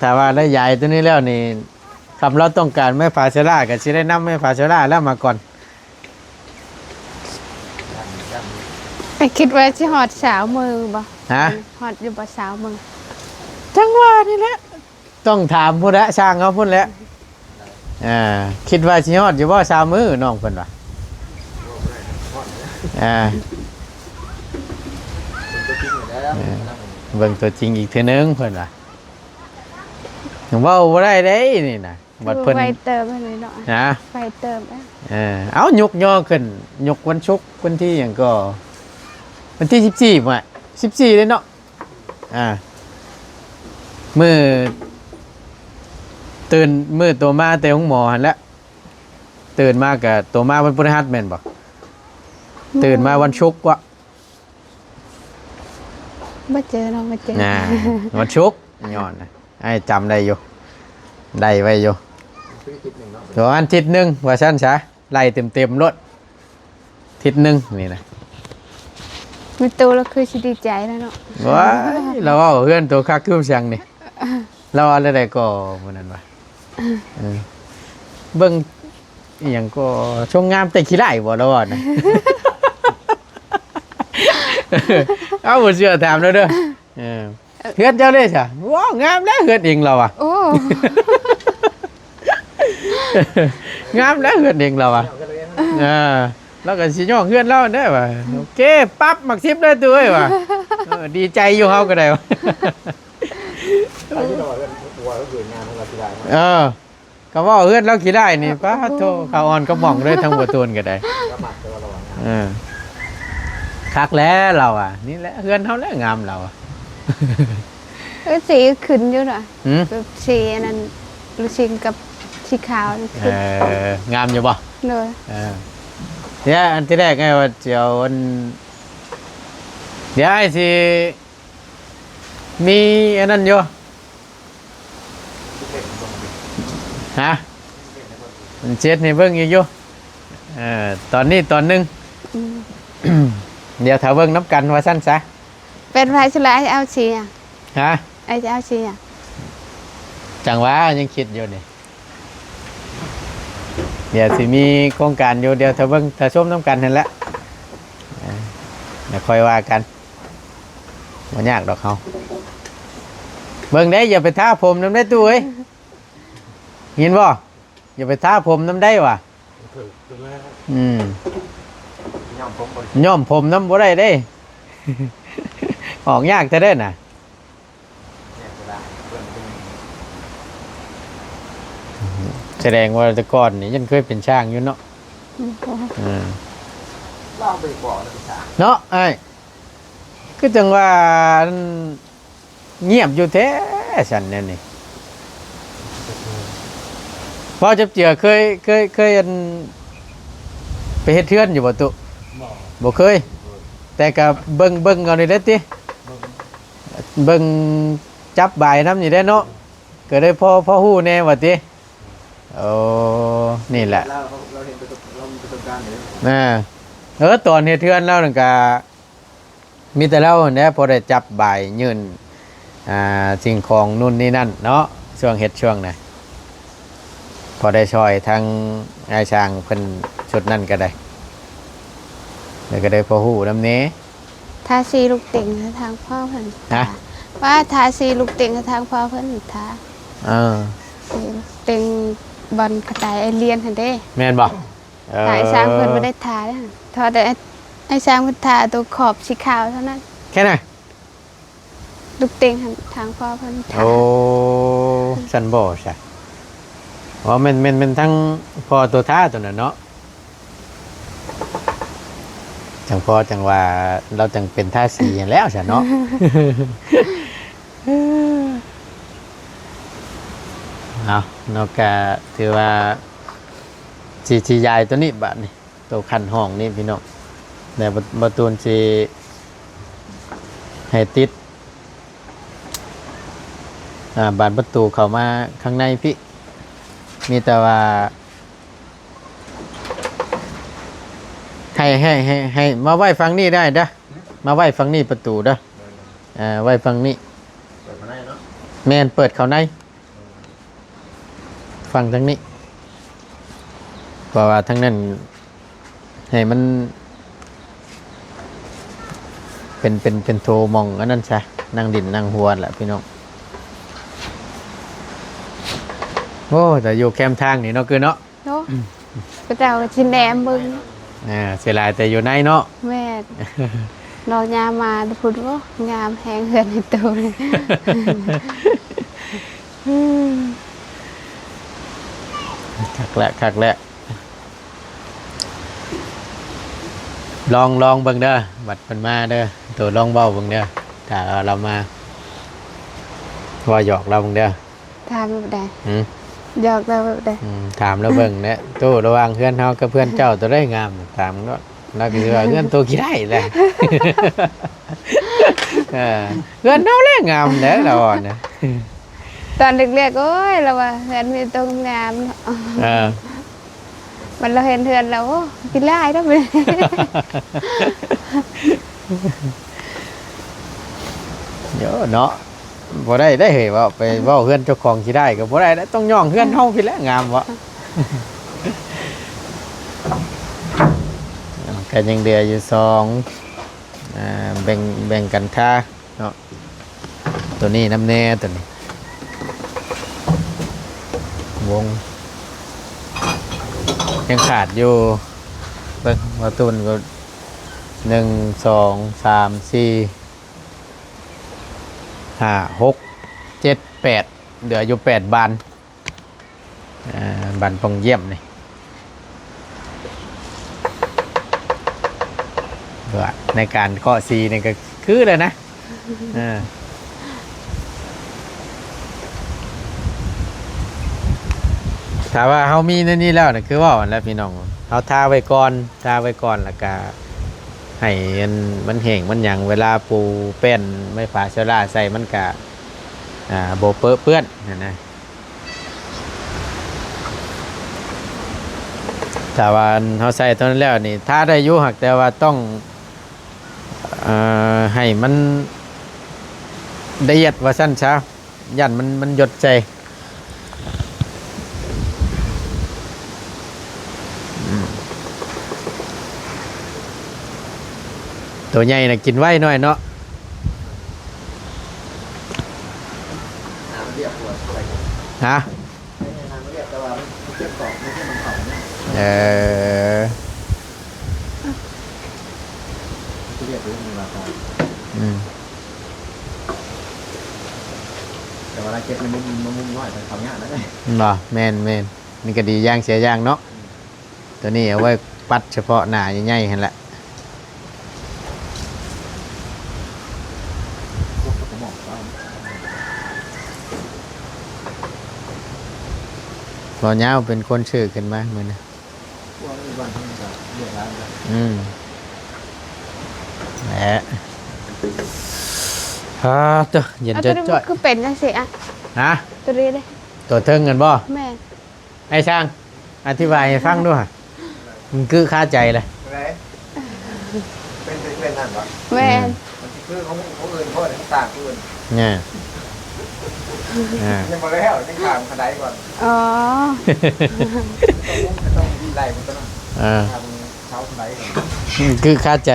ຖ້າວ່າໄດ້ຢາຍຕົວນີ້ແລ້ວນີ້ ຄຳລາວຕ້ອງການແມ່ຜາເຊລາ ກໍຊິໄດ້ນຳແມ່ຜາເຊລາແລ້ວມາກ່ອນ. ໄອ້ຄິດວ່າຊິຮອດຊາວມື້ບໍ່? ຮະ? ຮອດຢູ່ບໍ່ຊາວມື້? ຈັ່ງວ່ານີ້ແຫຼະ ຕ້ອງຖາມພຸ້ນແຫຼະ ຊ່າງເຮົາພຸ້ນແຫຼະ. ອ່າ ຄິດວ່າຊິຮອດຢູ່ບໍ່ຊາວມື້ ນ້ອງເພິ່ນວ່າ. ອ່າ ເບິ່ງຕົວຈິງອີກເທື່ອໜຶ່ງເພິ່ນວ່າ. ເວົ້າບໍ່ໄດ້ເດ້ນີ້ນະ ບັດເພິ່ນ ໄວເຕີບຫັ້ນເນາະ. ຮະ? ໄວເຕີບ. ເອີ ເອົາ ຍົກຍໍຂຶ້ນ ຍົກວັນສຸກ ວັນທີຫຍັງກໍ ວັນທີສິບສີ່ ພຸ້ນແຫຼະ ສິບສີ່ເດ້ເນາະ. ອ່າ ມື້ຕື່ນ ມື້ໂຕມາແຕ່ໂຮງໝໍຫັ້ນແຫຼະ ຕື່ນມາກະ ໂຕມາວັນພະຫັດແມ່ນບໍ່? ຕື່ນມາວັນສຸກວະ. ບໍ່ເຈີເນາະ ບໍ່ເຈີ. ອ່າ ວັນສຸກ ຍ້ອນ ອ້າຍຈຳໄດ້ຢູ່ ໄດ້ໄວ້ຢູ່ ຄືທິດໜຶ່ງເນາະ ປະມານທິດໜຶ່ງວ່າຊັ້ນຊະ ໄລ່ເຕັມໆໂລດ ທິດໜຶ່ງນີ້ນະ. ມີໂຕລະຄືຊິດີໃຈແລ້ວເນາະ. ວ້າຍ ລາວເວົ້າເຮືອນໂຕຄັກຄືຫຍັງນີ້ ລາວວ່າແນວໃດກໍມື້ນັ້ນວ່າ ເອີ ເບິ່ງອີ່ຫຍັງກໍຊົງງາມແຕ່ຂີ້ໄລ່ບໍ່ ລາວວ່ານະ. ເອົາ ບໍ່ເຊື່ອຖາມລາວເດີ. ເອີ ເຮືອນເຈົ້າເດ້ຊະ? ວ້າວ ງາມແລ້ວເຮືອນເອງ ລາວວ່າ. ໂອ້ ງາມແລ້ວເຮືອນເອງ ລາວວ່າ. ເອີ ລາວກໍຊິຍ້ອງເຮືອນລາວນັ້ນແຫຼະວ່າ. ໂອເຄ ປັບໝາກສິບເລີຍຕູ້ເອີຍວ່າ. ເອີ ດີໃຈຢູ່ເຮົາກໍໄດ້ວ່າ. ເອີ ກໍເວົ້າເຮືອນລາວຂີ້ໄລ່ນີ້ ປາໂທ ຂາວອ່ອນກະໝ່ອງເລີຍ ທາງບໍ່ຕູນກໍໄດ້. ເອີ ຄັກແລ້ວລາວວ່າ ນີ້ແຫຼະເຮືອນເຮົາແຫຼະງາມ ລາວວ່າ. ເອີ ສີຂຶ້ນຢູ່ນະ. ຫື? ແບບສີອັນນັ້ນ ລູຊິງກັບສີຂາວນີ້. ເອີ ງາມຢູ່ບໍ່? ໂດຍ. ເອີ ດຽວອັນທີແລກອ້າຍວ່າຊິເອົາອັນ ດຽວອ້າຍຊິມີອັນນັ້ນຢູ່. ຮະ? ມັນເຈັດໃຫ້ເບິ່ງອີກຢູ່. ເອີ ຕອນນີ້ຕອນໜຶ່ງ. ອືມ ດຽວຖ້າເບິ່ງນຳກັນວ່າຊັ້ນຊະ. ເປັນໄວສະລາຍ ເອົາສີຫຍັງ? ຮະ? ອ້າຍຈະເອົາສີຫຍັງ? ຈັ່ງວ່າຍັງຄິດຢູ່ນີ້. ດຽວຊິມີໂຄງການຢູ່ ດຽວຖ້າເບິ່ງຖ້າຊົມນຳກັນຫັ້ນແຫຼະ. ເອີ ແລ້ວຄ່ອຍວ່າກັນ ບໍ່ຍາກດອກເຮົາ. ເບິ່ງເດ້ ຢ່າໄປທາຜົມນຳເດ້ຕູ້ເອີຍ ຍິນບໍ່? ຢ່າໄປທາຜົມນຳໄດ້ຫວາ. ອືມ ຍ້ອມຜົມນຳບໍ່ໄດ້ເດ້ ອອກຍາກແທ້ເດ້ນະ. ສະແດງວ່າແຕ່ກ່ອນນີ້ຍັງເຄີຍເປັນຊ່າງຢູ່ເນາະ. ອືມ ເອີ ເນາະອ້າຍ ຄືຈັ່ງວ່າອັນ ງຽບຢູ່ແທ້ຊັ້ນແນວນີ້. ເວົ້າຈັບເຈືອ ເຄີຍ ເຄີຍ ເຄີຍອັນ ໄປເຮັດເຮືອນຢູ່ບໍ່ຕຸ? ບໍ່ ບໍ່ເຄີຍ. ແຕ່ກະເບິ່ງ ເບິ່ງເອົານີ້ແຫຼະຕິ ເບິ່ງ ເບິ່ງຈັບບາຍນຳນີ້ແຫຼະເນາະ ກະໄດ້ພໍ ພໍຮູ້ແດ່ວ່າຕິ. ໂອ້ ນີ້ແຫຼະ ລາວ ລາວເຫັນປະສົບ ລາວມີປະສົບການຢູ່. ເອີ ເອີ ຕອນເຮັດເຮືອນລາວນັ້ນກະ ມີແຕ່ລາວຫັ້ນແຫຼະພໍໄດ້ຈັບບາຍຍື່ນ ອ່າ ສິ່ງຂອງນູ່ນນີ້ນັ້ນເນາະ ຊ່ວງເຮັດຊ່ວງນະ ພໍໄດ້ຊ່ອຍທາງອ້າຍຊ່າງເພິ່ນຊຸດນັ້ນກໍໄດ້ ແລ້ວກໍໄດ້ພໍຮູ້ນຳແດ່. ທາສີລູກເຕັງໃຫ້ທາງພໍ່ເພິ່ນ. ຮະ? ວ່າທາສີລູກເຕັງໃຫ້ທາງພໍ່ເພິ່ນທາ. ເອີ ເຕັງບ່ອນກະຕ່າຍໄອລຽນຫັ້ນເດ້. ແມ່ນບໍ່? ເອີ ອ້າຍຊ່າງເພິ່ນບໍ່ໄດ້ທາເດ້ ເທົ່າແຕ່ອ້າຍຊ່າງເພິ່ນທາຕົວຂອບສີຂາວເທົ່ານັ້ນ. ແຄ່ນັ້ນ? ລູກເຕັງຫັ້ນທາງພໍ່ເພິ່ນທາ. ໂອ້ ຊັ້ນບໍ່ຊະ. ອໍ ແມ່ນ ແມ່ນ ແມ່ນທາງພໍ່ຕົວທາຕົວນັ້ນເນາະ. ຈັ່ງພໍ່ຈັ່ງວ່າລາວຈັ່ງເປັນທາສີຫັ້ນແລ້ວຊະເນາະ. ເອົາເນາະ ກະຖືວ່າຊິ ຊິຍ້າຍຕົວນີ້ບາດນີ້ ໂຕຂັ້ນຫ້ອງນີ້ພີ່ນ້ອງ ແລ້ວບໍ່ ບໍ່ຕູນຊິໃຫ້ຕິດ ອ່າ ບານປະຕູເຂົ້າມາຂ້າງໃນພີ້ ມີແຕ່ວ່າ ໃຫ້ ໃຫ້ ໃຫ້ ໃຫ້ມາໄວ້ຝັ່ງນີ້ໄດ້ເດີ້. ມາໄວ້ຝັ່ງນີ້ປະຕູເດີ. ເອີ ໄວ້ຝັ່ງນີ້. ເປີດເຂົ້າໃນເນາະ. ແມ່ນ ເປີດເຂົ້າໃນ. ຝັ່ງທາງນີ້ ເພາະວ່າທາງນັ້ນໃຫ້ມັນເປັນ ເປັນ ເປັນໂຖໝ່ອງອັນນັ້ນຊະ ນັ່ງດິນນັ່ງຫົວແຫຼະພີ່ນ້ອງ. ໂອ້ ແຕ່ຢູ່ແຄມທາງນີ້ເນາະ ຄືເນາະ. ໂອ້ ເຂົາເຈົ້າຊິແນມເບິ່ງ. ອ່າ ເສຍດາຍແຕ່ຢູ່ໃນເນາະ. ແມ່ນ ນ້ອງຍາມມາແຕ່ພຸ້ນ ໂອ້ ງາມແຮງເຮືອນໃນໂຕ. ອືມ ຄັກແຫຼະ ຄັກແຫຼະ. ລອງ ລອງເບິ່ງເດີ ບັດເພິ່ນມາເດີ ໂຕລອງເວົ້າເບິ່ງເດີ ຖ້າລາວມາ ເວົ້າຫຍອກລາວເບິ່ງເດີ. ຖາມແບບໃດ? ຫືມ? ຫຍອກລາວແບບໃດ? ອືມ ຖາມລາວເບິ່ງແຫຼະ ໂຕລະຫວ່າງເຮືອນເຮົາກັບເຮືອນເຈົ້າ ໂຕໃດງາມ? ຖາມໂລດ ລາວກໍຊິວ່າເຮືອນໂຕຂີ້ໄດ້ແຫຼະ. ເອີ ເຮືອນເຮົາແຫຼະງາມແຫຼະ ລາວວ່ານະ. ຕອນເລັກໆ ໂອ້ຍ ລາວວ່າເຮືອນມີແຕ່ໂຕງາມເນາະ. ເອີ ບັດລາວເຫັນເຮືອນແລ້ວ ໂອ້ ຂີ້ຮ້າຍເນາະ. ໂຍເນາະ ບໍ່ໄດ້ໄດ໋ເຮີ້ຍ ເວົ້າໄປເວົ້າເຮືອນເຈົ້າຂອງຂີ້ຮ້າຍກໍບໍ່ໄດ້ ຕ້ອງຍ້ອງເຮືອນເຮົາພີ້ແຫຼະງາມເນາະ. ກໍຍັງເຫຼືອຢູ່ສອງ ອ່າ ແບ່ງ ແບ່ງກັນທາເນາະ. ຕົວນີ້ນຳແດ່ ຕົວນີ້ ວົງ ຍັງຂາດຢູ່ ເບິ່ງ ບໍ່ຕູນກໍ ໜຶ່ງ ສອງ ສາມ ສີ່ ຫ້າ ຫົກ ເຈັດ ແປດ ເຫຼືອຢູ່ແປດບານ. ເອີ ບານປ່ອງຢ້ຽມນີ້ ວ່າໃນການເຄາະສີນີ້ກໍຄືແລ້ວນະ. ເອີ ຖ້າວ່າເຮົາມີໃນນີ້ແລ້ວນະ ຄືເວົ້າຫັ້ນແຫຼະພີ່ນ້ອງ ເຮົາທາໄວ້ກ່ອນ ທາໄວ້ກ່ອນ ແລ້ວກະໃຫ້ມັນ ມັນແຫ້ງມັນຫຍັງ ເວລາປູແປ້ນໄມ້ຝາເຊລາໃສ່ ມັນກະ ອ່າ ບໍ່ເປິເປື້ອນຫັ້ນນະ. ຖ້າວ່າເຮົາໃສ່ຕົວນັ້ນແລ້ວນີ້ ທາໄດ້ຢູ່ ຫາກແຕ່ວ່າຕ້ອງ ເອີ ໃຫ້ມັນລະອຽດວ່າຊັ້ນຊະ ຢ້ານມັນ ມັນຢົດໃສ່. ອືມ ໂຕໃຫຍ່ນະກິນໄວໜ້ອຍເນາະ. ຮະ? ເອີ ອືມ ແຕ່ວ່າລາວເກັບໃນມຸມ ມຸມນ້ອຍ ເຂົ້າຍາກນະ. ແມ່ນບໍ່? ແມ່ນໆ ມັນກໍດີຢ່າງເສຍຢ່າງເນາະ. ຕົວນີ້ເອົາໄວ້ປັດສະເພາະໜ້າໃຫຍ່ໆຫັ້ນແຫຼະ. ບໍ່ຍາວເປັນຄົນຊື້ຂຶ້ນມາມື້ນີ້. ອືມ ແຫຼະ ອາ ໂຕ ເຢັນ ເອົາ ຈ້ອຍໆ ຄືເປັນຈັ່ງຊີ້ອະ? ຮະ? ຕົວນີ້ເດ້ ຕົວເທິງຫັ້ນບໍ່? ແມ່ນ. ໄອ້ຊ່າງ ອະທິບາຍໃຫ້ຟັງດູຫະ ມັນຄືຄາໃຈລະ. ເປັນ ເປັນ ເປັນນັ້ນບໍ່? ແມ່ນ. ອືມ ມັນຊິຄືຂອງຜູ້ອື່ນ ເພາະມັນຕ່າງຜູ້ອື່ນ. ແນ່ ອ່າ ຍັງບໍ່ແລ້ວ ຍັງຂ້າມຄັນໄດກ່ອນ. ອໍ ຕ້ອງ ຕ້ອງໄລ່ມັນຕົວນັ້ນ. ອ່າ ຂ້າມເສົາຄັນໄດກ່ອນ. ອືມ ຄືຄາໃຈ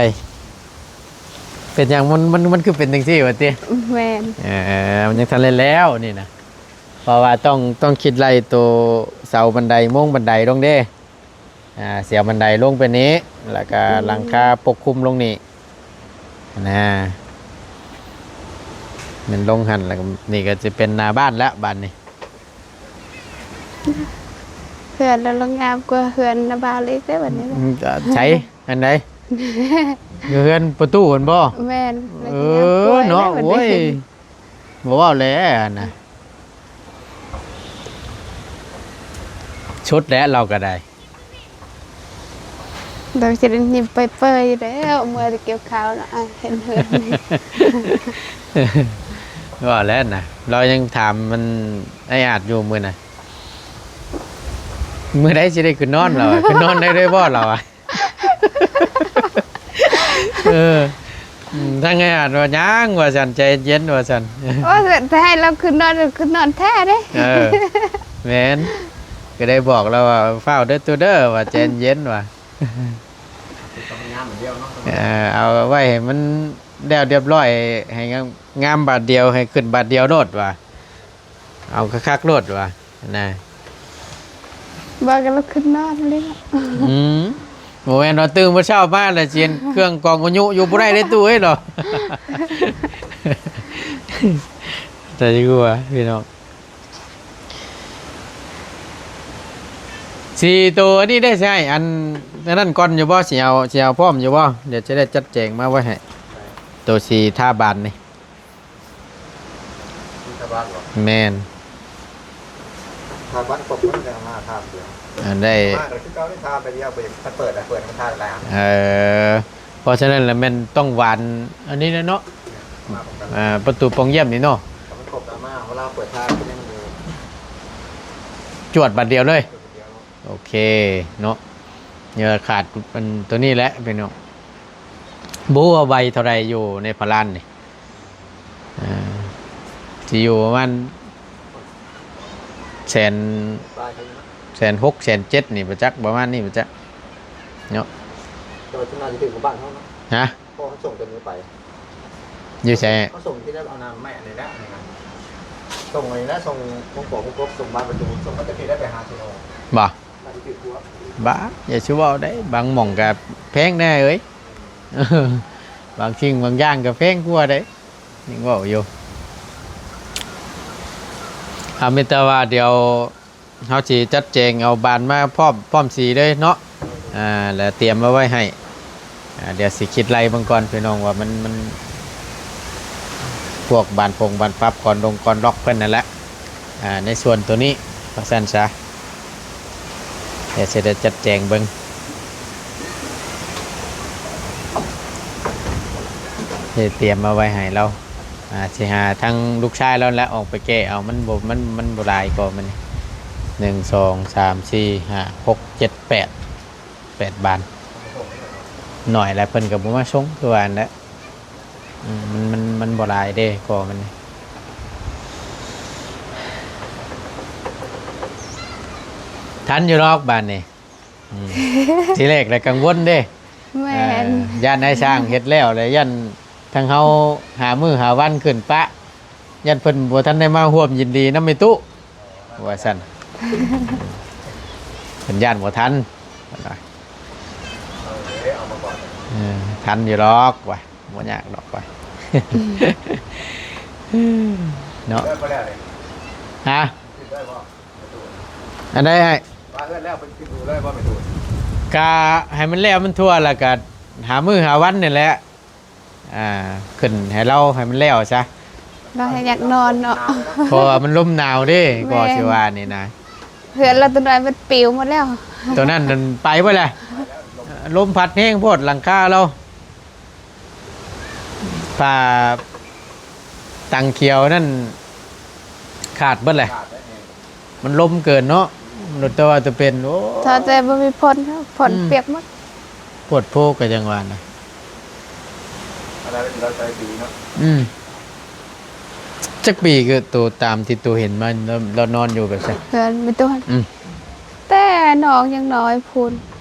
ເປັນຫຍັງມັນ ມັນ ມັນຄືເປັນຈັ່ງຊີ້ວະຕິ? ແມ່ນ. ເອີ ມັນຍັງທັນໄດ້ແລ້ວນີ້ນະ. ເພາະວ່າຕ້ອງ ຕ້ອງຄິດໄລ່ໂຕເສົາບັນໄດ ໂມງບັນໄດລົງເດ້ ອ່າ ສຽວບັນໄດລົງໄປນີ້ ແລ້ວກະ ອືມ ຫຼັງຄາປົກຄຸມລົງນີ້ນະ ແມ່ນລົງຫັ້ນ ແລ້ວກະນີ້ກະຈະເປັນໜ້າບ້ານແລ້ວບາດນີ້. ເຮືອນລາວລະງາມກວ່າເຮືອນນ້າບ່າວອີກເດ້ບັດນີ້ນະ. ອືມ ໃສ ອັນໃດ? ຢູ່ເຮືອນປະຕູຫັ້ນບໍ່? ແມ່ນ. ເອີ ເນາະ ໂອ້ຍ ບໍ່ເວົ້າແຫຼະຫັ້ນນະ ສຸດແຫຼະລາວກໍໄດ້. ດອກຊິໄດ້ຍິ້ມເປີຍໆຢູ່ແລ້ວ ເມື່ອໄດ້ກ່ຽວເຂົ້າເນາະ ອາ ເຫັນເຮືອນນີ້ ວ່າແລ້ວນະ ລາວຍັງຖາມມັນ ອ້າຍອາດຢູ່ມື້ນະ ມື້ໃດຊິໄດ້ຂຶ້ນນອນລາວ ຂຶ້ນນອນໄດ້ເລີຍບໍ່ລາວອະ. ເອີ ອືມ ທາງອ້າຍອາດວ່າ ຍັງ ວ່າຊັ້ນ ໃຈເຢັນ ວ່າຊັ້ນ. ໂອ້ຍ ແຕ່ໃຫ້ລາວຂຶ້ນນອນ ຂຶ້ນນອນແທ້ເດ້. ເອີ ແມ່ນ ກໍໄດ້ບອກລາວວ່າ ຟ້າວເດີຕູເດີ ວ່າ ໃຈເຢັນ ວ່າ ເອີ ເອົາໄວ້ໃຫ້ມັນແລ້ວລຽບລ້ອຍ ໃຫ້ງາມບາດດຽວ ໃຫ້ຂຶ້ນບາດດຽວໂລດວ່າ. ເອົາຄັກໆໂລດວ່ານະ. ບໍ່ ກໍລຸກຂຶ້ນນອນເລີຍ. ອືມ ບໍ່ແມ່ນວ່າຕື່ນມື້ເຊົ້າມາແລ້ວຊິເຫັນເຄື່ອງກອງອາຍຸຢູ່ ບໍ່ໄດ້ເດ້ຕູ້ເອີຍເນາະ. ແຕ່ຢູ່ວ່າ ພີ່ນ້ອງ ສີ່ໂຕອັນນີ້ໄດ້ໃຊ້ ອັນ ອັນນັ້ນກ່ອນຢູ່ບໍ່? ຊິເອົາ ຊິເອົາພ້ອມຢູ່ບໍ່? ດຽວຈະໄດ້ຈັດແຈງມາໄວ້ໃຫ້ ໂຕສີທາບານນີ້. ທີ່ຊາວບ້ານບໍ່? ແມ່ນ ຊາວບ້ານກົບມັນຈະມາທາບດຽວ ອັນໃດ ມາກໍຄືເກົ່ານີ້ ທາບໄປດຽວ ບໍ່ຢາກເປີດ ເປີດມັນທາບຫຼາຍອັນ. ເອີ ເພາະສະນັ້ນລະແມ່ນຕ້ອງຫວ່ານອັນນີ້ແຫຼະເນາະ. ມາພ້ອມກັນ ອ່າ ປະຕູປ່ອງຢ້ຽມນີ້ເນາະ ມັນກົບມາ ເວລາເປີດທາບກໍຍັງຢູ່ ຈວດບາດດຽວເລີຍ. ໂອເຄເນາະ ຍັງຂາດອັນໂຕນີ້ແຫຼະພີ່ນ້ອງ. ບໍ່ຮູ້ວ່າໃບເທົ່າໃດຢູ່ໃນພະລານນີ້ ອ່າ ຊິຢູ່ປະມານແສນ ປາຍເທົ່ານີ້ເນາະ ແສນຫົກ ແສນເຈັດນີ້ປະຈັກ ປະມານນີ້ປະຈັກເນາະ. ແຕ່ວ່າຈະໜ້າຈະຖືກກວ່າບ້ານເຮົາເນາະ. ຮະ? ເພາະເຮົາສົ່ງຕົວນີ້ໄປ ຢູ່ໃສ? ເຮົາສົ່ງທີ່ໄດ້ເອົານ້ຳໄມ້ອັນນີ້ແຫຼະ ອັນນີ້ນະ ສົ່ງອັນນີ້ແຫຼະ ສົ່ງຂອງປອກຂອງກົບ ສົ່ງບານປະຕູ ສົ່ງມາແຕ່ພີ້ໄດ້ໄປຫາໂຕໂນ ບໍ່? ບ້າ ຢ່າຊິເວົ້າໄດ໋ ບາງໝ່ອງກະແພງແດ່ເອີຍ ບາງສິ່ງບາງຢ່າງກະແພງກວ່າໄດ໋ ຍັງເວົ້າຢູ່. ເອົາ ມີແຕ່ວ່າດຽວເຮົາຊິຈັດແຈງເອົາບານມາພ້ອມ ພ້ອມສີເລີຍເນາະ ອ່າ ແລ້ວຕຽມມາໄວ້ໃຫ້. ອ່າ ດຽວຊິຄິດໄລ່ເບິ່ງກ່ອນພີ່ນ້ອງວ່າມັນ ມັນ ພວກບານປົງບານປັບ ກອນດົງກອນລັອກເພິ່ນນັ້ນແຫຼະ ອ່າ ໃນສ່ວນໂຕນີ້ວ່າຊັ້ນຊະ ດຽວຊິໄດ້ຈັດແຈງເບິ່ງ ຊິຕຽມມາໄວ້ໃຫ້ລາວ. ອ່າ ຊິຫາທາງລູກຊາຍລາວແຫຼະອອກໄປແກ້ເອົາ ມັນບໍ່ ມັນ ມັນບໍ່ຫຼາຍກໍມັນ ໜຶ່ງ ສອງ ສາມ ສີ່ ຫ້າ ຫົກ ເຈັດ ແປດ ແປດບານ ໜ້ອຍແລ້ວເພິ່ນກໍບໍ່ມາສົ່ງ ຄືວ່າຫັ້ນແຫຼະ. ອືມ ມັນ ມັນ ມັນບໍ່ຫຼາຍເດ້ກໍມັນ ທັນຢູ່ດອກບາດນີ້. ອືມ ທີແລກລະກັງວົນເດ້ ແມ່ນ ເອີ ຢ້ານນາຍຊ່າງເຮັດແລ້ວ ແລະຢ້ານທາງເຮົາຫາມື້ຫາວັນຂຶ້ນປະ ຢ້ານເພິ່ນບໍ່ທັນໄດ້ມາຮ່ວມຍິນດີນຳແມ່ຕູ້ ວ່າຊັ້ນ ເພິ່ນຢ້ານບໍ່ທັນ ເພິ່ນວ່າ ເອີ ທັນຢູ່ດອກວ່າ ບໍ່ຍາກດອກວ່າ ເນາະ ຮະ? ອັນໃດອ້າຍ? ວ່າເຮືອນແລ້ວເພິ່ນຂຶ້ນຢູ່ເລີຍບໍ່ແມ່ຕູ້? ກະໃຫ້ມັນແລ້ວມັນທົ່ວ ແລ້ວກະຫາມື້ຫາວັນນີ້ແຫຼະ ອ່າ ຂຶ້ນໃຫ້ລາວໃຫ້ມັນແລ້ວຊະ ລາວໃຫ້ຢາກນອນເນາະ ເພາະວ່າມັນລົມໜາວເດ້ ແມ່ນ ກໍຊິວ່ານີ້ນະ ເຮືອນລາວຕົວນ້ອຍມັນປິວໝົດແລ້ວ ຕົວນັ້ນນັ້ນໄປເບິດແລ້ວ ລົມພັດແຮງໂພດຫຼັງຄາລາວ. ຜ້າຕັງຂຽວນັ້ນຂາດເບິດແຫຼະ ຂາດແລ້ວນີ້ ມັນລົມເກີນເນາະ ລົດແຕ່ວ່າຈະເປັນ ໂອ້ ຖ້າແຕ່ບໍ່ມີຝົນ ຝົນ ອືມ ປຽກໝົດ ໂພດໂພກໍຈັ່ງວ່ານະ ອັນນັ້ນລາວໃຊ້ດີເນາະ ອືມ ຈັກປີຄືໂຕຕາມທີ່ໂຕເຫັນມາ ລາວ ລາວນອນຢູ່ແບບໃດ? ເຮືອນແມ່ຕູ້ ອືມ ແຕ່ນ້ອງຍັງນ້ອຍພຸ້ນ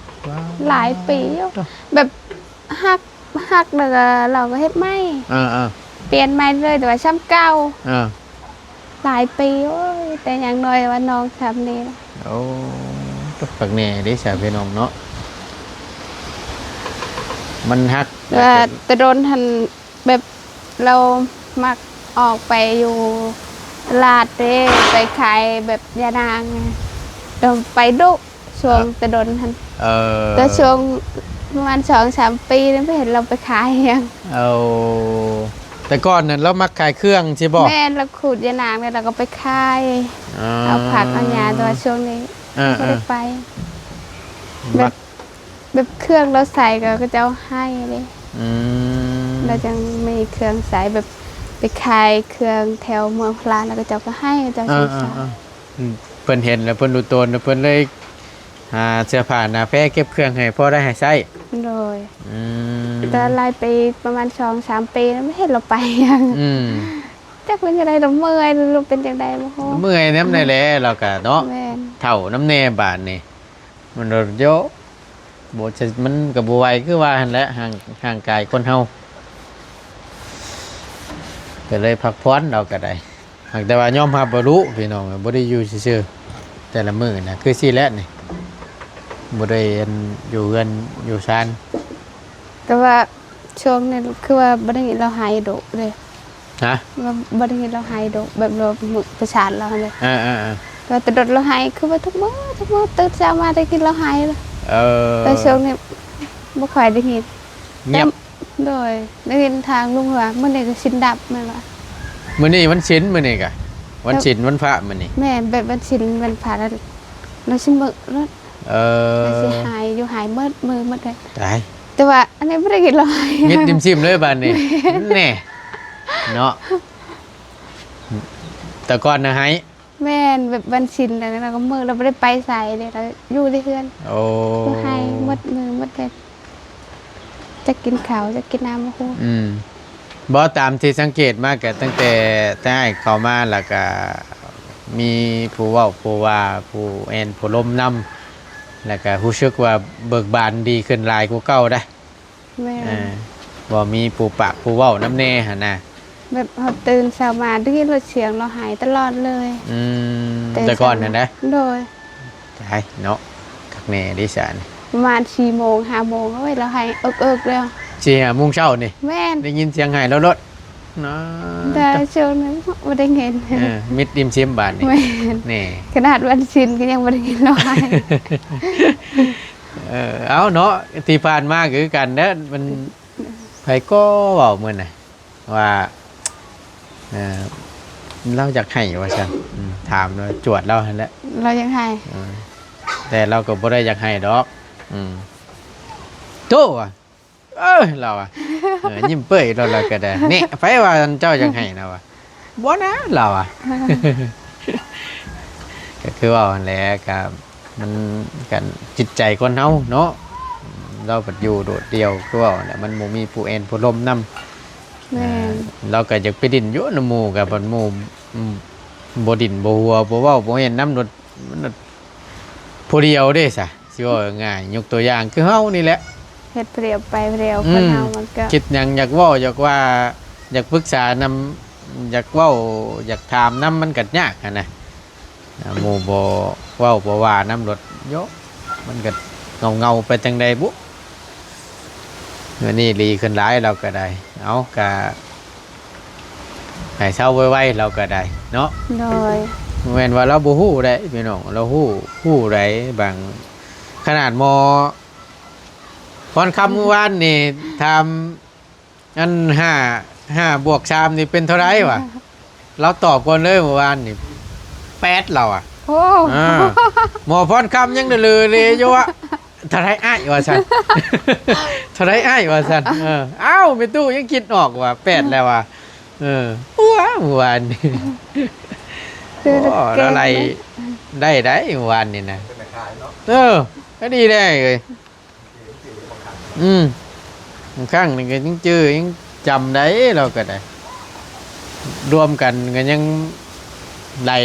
ວ້າວ ຫຼາຍປີຢູ່ ໂຕ ແບບ ຮັກ ຮັກແລ້ວກໍລາວກໍເຮັດໃໝ່ ເອີໆ ປ່ຽນໃໝ່ເລີຍ ແຕ່ວ່າຊ່ຳເກົ່າ ເອີ ຫຼາຍປີ ໂອ້ຍ ແຕ່ຍັງນ້ອຍວ່ານ້ອງຊ່ຳນີ້ລະ ໂອ້ ຄັກແນ່ເດ້ຊະພີ່ນ້ອງເນາະ ມັນຮັກ ແຕ່ວ່າແຕ່ດົນຫັ້ນ ແບບລາວມັກອອກໄປຢູ່ຕະຫຼາດເດ້ ໄປຂາຍແບບຢານາງ ລາວໄປດຸ ຊ່ວງ ເອີ ແຕ່ດົນຫັ້ນ ເອີ ແຕ່ຊ່ວງປະມານສອງສາມປີນີ້ ບໍ່ເຫັນລາວໄປຂາຍຫຍັງ ເອົາ ແຕ່ກ່ອນນັ້ນລາວມັກຂາຍເຄື່ອງຊີ້ບໍ່? ແມ່ນ ລາວຂູດຢານາງແລ້ວລາວກໍໄປຂາຍ ອໍ ເອົາຜັກເອົາຫຍ້າ ແຕ່ວ່າຊ່ວງນີ້ ເອີໆ ບໍ່ໄດ້ໄປ ແບບ ແບບເຄື່ອງລາວໃສ່ກໍເຂົາເຈົ້າໃຫ້ເດ້ ອືມ ລາວຈັ່ງມີເຄື່ອງໃສ່ ແບບໄປຂາຍເຄື່ອງແຖວເມືອງພະລານ ແລ້ວເຂົາເຈົ້າກໍໃຫ້ ເຂົາເຈົ້າ ເອີ ສົງສານ ເອີ ອືມ ເພິ່ນເຫັນແລ້ວເພິ່ນຮູ້ຕົນ ເພິ່ນເລີຍຫາເສື້ອຜ້າໜ້າແພເກັບເຄື່ອງໃຫ້ພໍໄດ້ໃຫ້ໃຊ້ ໂດຍ ອືມ ຫຼາຍປີ ປະມານສອງສາມປີແລ້ວ ບໍ່ເຫັນລາວໄປຫຍັງ. ອືມ ຈັກເປັນຈັ່ງໃດ ລາວເມື່ອຍ ຫຼືເປັນຈັ່ງໃດບໍ່ຮູ້. ເມື່ອຍນຳແດ່ແຫຼະ ລາວກະເນາະ ແມ່ນ ເຖົ້ານຳແດ່ບາດນີ້. ມັນໂດດໂຍ ບໍ່ ມັນກໍບໍ່ໄຫວຄືວ່າຫັ້ນແຫຼະ ຮ່າງ ຮ່າງກາຍຄົນເຮົາ ກໍເລີຍພັກຜ່ອນ ລາວກໍໄດ້. ຫາກແຕ່ວ່າຍອມຮັບວ່າດຸພີ່ນ້ອງ ບໍ່ໄດ້ຢູ່ຊື່ໆ ແຕ່ລະມື້ນະ ຄືຊີ້ແຫຼະນີ້ ບໍ່ໄດ້ ອັນ ຢູ່ເຮືອນຢູ່ຊານ. ແຕ່ວ່າຊ່ວງນີ້ຄືວ່າບໍ່ໄດ້ຍິນລາວໄຫ້ດຸເດ້. ຮະ? ວ່າບໍ່ໄດ້ຍິນລາວໄຫ້ດຸ ແບບລາວປະສາດລາວຫັ້ນເດ້. ເອີໆໆ ແຕ່ວ່າແຕ່ດົນລາວໄຫ້ ຄືວ່າທຸກມື້ ທຸກມື້ຕື່ນເຊົ້າມາໄດ້ຍິນລາວໄຫ້. ເອີ ແຕ່ຊ່ວງນີ້ບໍ່ຄ່ອຍໄດ້ຍິນ. ງຽບ. ໂດຍ ໄດ້ຍິນທາງລຸງວ່າ ມື້ນີ້ກໍສິນດັບແມ່ນບໍ່? ມື້ນີ້ວັນສິນ ມື້ນີ້ກະວັນສິນ ວັນພະມື້ນີ້. ແມ່ນ ແບບວັນສິນວັນພະລະ ລາວຊິເມີໂລດ. ເອີ ລາວຊິໄຫ້ຢູ່ ໄຫ້ໝົດມື້ໝົດເລີຍ. ຕາຍ ແຕ່ວ່າອັນນີ້ບໍ່ໄດ້ຍິນລາວໄຫ້ ມິດດິມຊິມເລີຍບາດນີ້. ແນ່ ເນາະ ແຕ່ກ່ອນນະໄຫ້. ແມ່ນ ແບບວັນສິນແລ້ວ ລາວກໍເມີ ລາວບໍ່ໄດ້ໄປໃສເດ້ ລາວຢູ່ແຕ່ເຮືອນ. ໂອ້ ຄືໄຫ້ໝົດມື້ໝົດເດືອນ ຈັກກິນເຂົ້າຈັກກິນນ້ຳບໍ່ຮູ້. ອືມ ບໍ່ ຕາມທີ່ສັງເກດມາກໍຕັ້ງແຕ່ ແຕ່ອ້າຍເຂົ້າມາ ແລ້ວກໍມີຜູ້ເວົ້າຜູ້ວ່າ ຜູ້ແອ່ນຜູ້ລົມນຳ ແລ້ວກໍຮູ້ສຶກວ່າເບີກບານດີຂຶ້ນຫຼາຍກວ່າເກົ່າໄດ໋. ແມ່ນ ເອີ ບໍ່ມີຜູ້ປາກຜູ້ເວົ້ານຳແດ່ຫັ້ນນະ. ແບບເຮົາຕື່ນເຊົ້າມາໄດ້ຍິນໂລດສຽງລາວໄຫ້ຕະຫຼອດເລີຍ. ອືມ ແຕ່ ແຕ່ກ່ອນຫັ້ນນະ. ໂດຍ ຕາຍເນາະ ຄັກແນ່ເດ້ຊັ້ນ. ປະມານສີ່ໂມງ ຫ້າໂມງ ໂອ້ຍ ລາວໄຫ້ເອິກໆແລ້ວ. ສີ່ຫ້າໂມງເຊົ້ານີ້. ແມ່ນ ໄດ້ຍິນສຽງໄຫ້ລາວໂລດ. ນະ ແຕ່ຊ່ວງນັ້ນບໍ່ໄດ້ຍິນ. ເອີ ມິດດິມຊິມບາດນີ້. ແມ່ນ ແນ່ ຂະໜາດວັນສິນກໍຍັງບໍ່ໄດ້ຍິນລາວໄຫ້. ເອີ ເອົາເນາະ ທີ່ຜ່ານມາກໍຄືກັນເດີ ມັນ ໃຜກໍເວົ້າມື້ນະ ວ່າ ເອີ ລາວຢາກໄຫ້ວ່າຊັ້ນ. ອືມ ຖາມລາວ ຈວດລາວຫັ້ນແຫຼະ ລາວຢາກໄຫ້. ເອີ ແຕ່ລາວກໍບໍ່ໄດ້ຢາກໄຫ້ດອກ. ອືມ ໂທ້ວ່າ ເອີ ລາວວ່າ ເອີ ຍິ້ມເປີ້ຍໂລດ ລາວກໍໄດ້. ນີ້ ໃຜວ່າເຈົ້າຢາກໄຫ້ນະວ່າ ບໍ່ນະ ລາວວ່າ. ກໍຄືເວົ້າຫັ້ນແຫຼະ ກໍ ມັນກັນຈິດໃຈຄົນເຮົາເນາະ ລາວພັດຢູ່ໂດດດ່ຽວ ຄືເວົ້າແຫຼະ ມັນບໍ່ມີຜູ້ແອ່ນຜູ້ລົມນຳ. ແມ່ນ ລາວກໍຢາກໄປຫຼິ້ນຢູ່ນຳໝູ່ ກໍບັດໝູ່ ອືມ ບໍ່ດິ້ນບໍ່ຫົວ ບໍ່ເວົ້າບໍ່ແມ່ນນຳໂລດ ມັນຜູ້ດຽວເດ້ຊະ ຊິເວົ້າງ່າຍໆ ຍົກຕົວຢ່າງຄືເຮົານີ້ແຫຼະ ເຮັດຜູ້ດຽວໄປຜູ້ດຽວ. ອືມ ຄົນເຮົາມັນກໍ ຄິດຫຍັງຢາກເວົ້າຢາກວ່າ ຢາກປຶກສານຳ ຢາກເວົ້າຢາກຖາມນຳ ມັນກໍຍາກຫັ້ນນະ. ອ່າ ໝູ່ບໍ່ເວົ້າບໍ່ວ່ານຳໂລດ ໂຍ ມັນກໍເຫງົາໆ ໄປຈັ່ງໃດບຸ. ມື້ນີ້ດີຂຶ້ນຫຼາຍລາວກໍໄດ້. ເອົາ ກະໃຫ້ເຊົາໄວໆ ລາວກໍໄດ້ເນາະ. ໂດຍ ບໍ່ແມ່ນວ່າລາວບໍ່ຮູ້ໄດ໋ພີ່ນ້ອງ ລາວຮູ້ ຮູ້ໄດ໋. ບາງ ຂະໜາດໝໍພອນຄຳມື້ວານນີ້ຖາມ ອັນ ຫ້າ ຫ້າບວກສາມນີ້ເປັນເທົ່າໃດວະ? ລາວຕອບກ່ອນເລີຍມື້ວານນີ້ ແປດ ລາວອະ. ໂອ້ ອ່າ ໝໍພອນຄຳຍັງເລີເລຢູ່ວ່າ ເທົ່າໃດອ້າຍ ວ່າຊັ້ນ. ເທົ່າໃດອ້າຍ ວ່າຊັ້ນ. ເອີ ອ້າວ ແມ່ຕູ້ຍັງຄິດອອກວ່າ ແປດ ແລ້ວວ່າ. ເອີ ປົວ ມື້ວານນີ້ ໂອ້ ລາວໄລ່ໄດ້ໄດ໋ມື້ວານນີ້ນະ. ເອີ ກໍດີແດ່ເອີຍ. ອືມ ບາງຄັ້ງນີ້ກໍຍັງຈື່ຍັງຈຳໄດ້ ລາວກໍໄດ້ ລວມກັນກໍຍັງໄດ້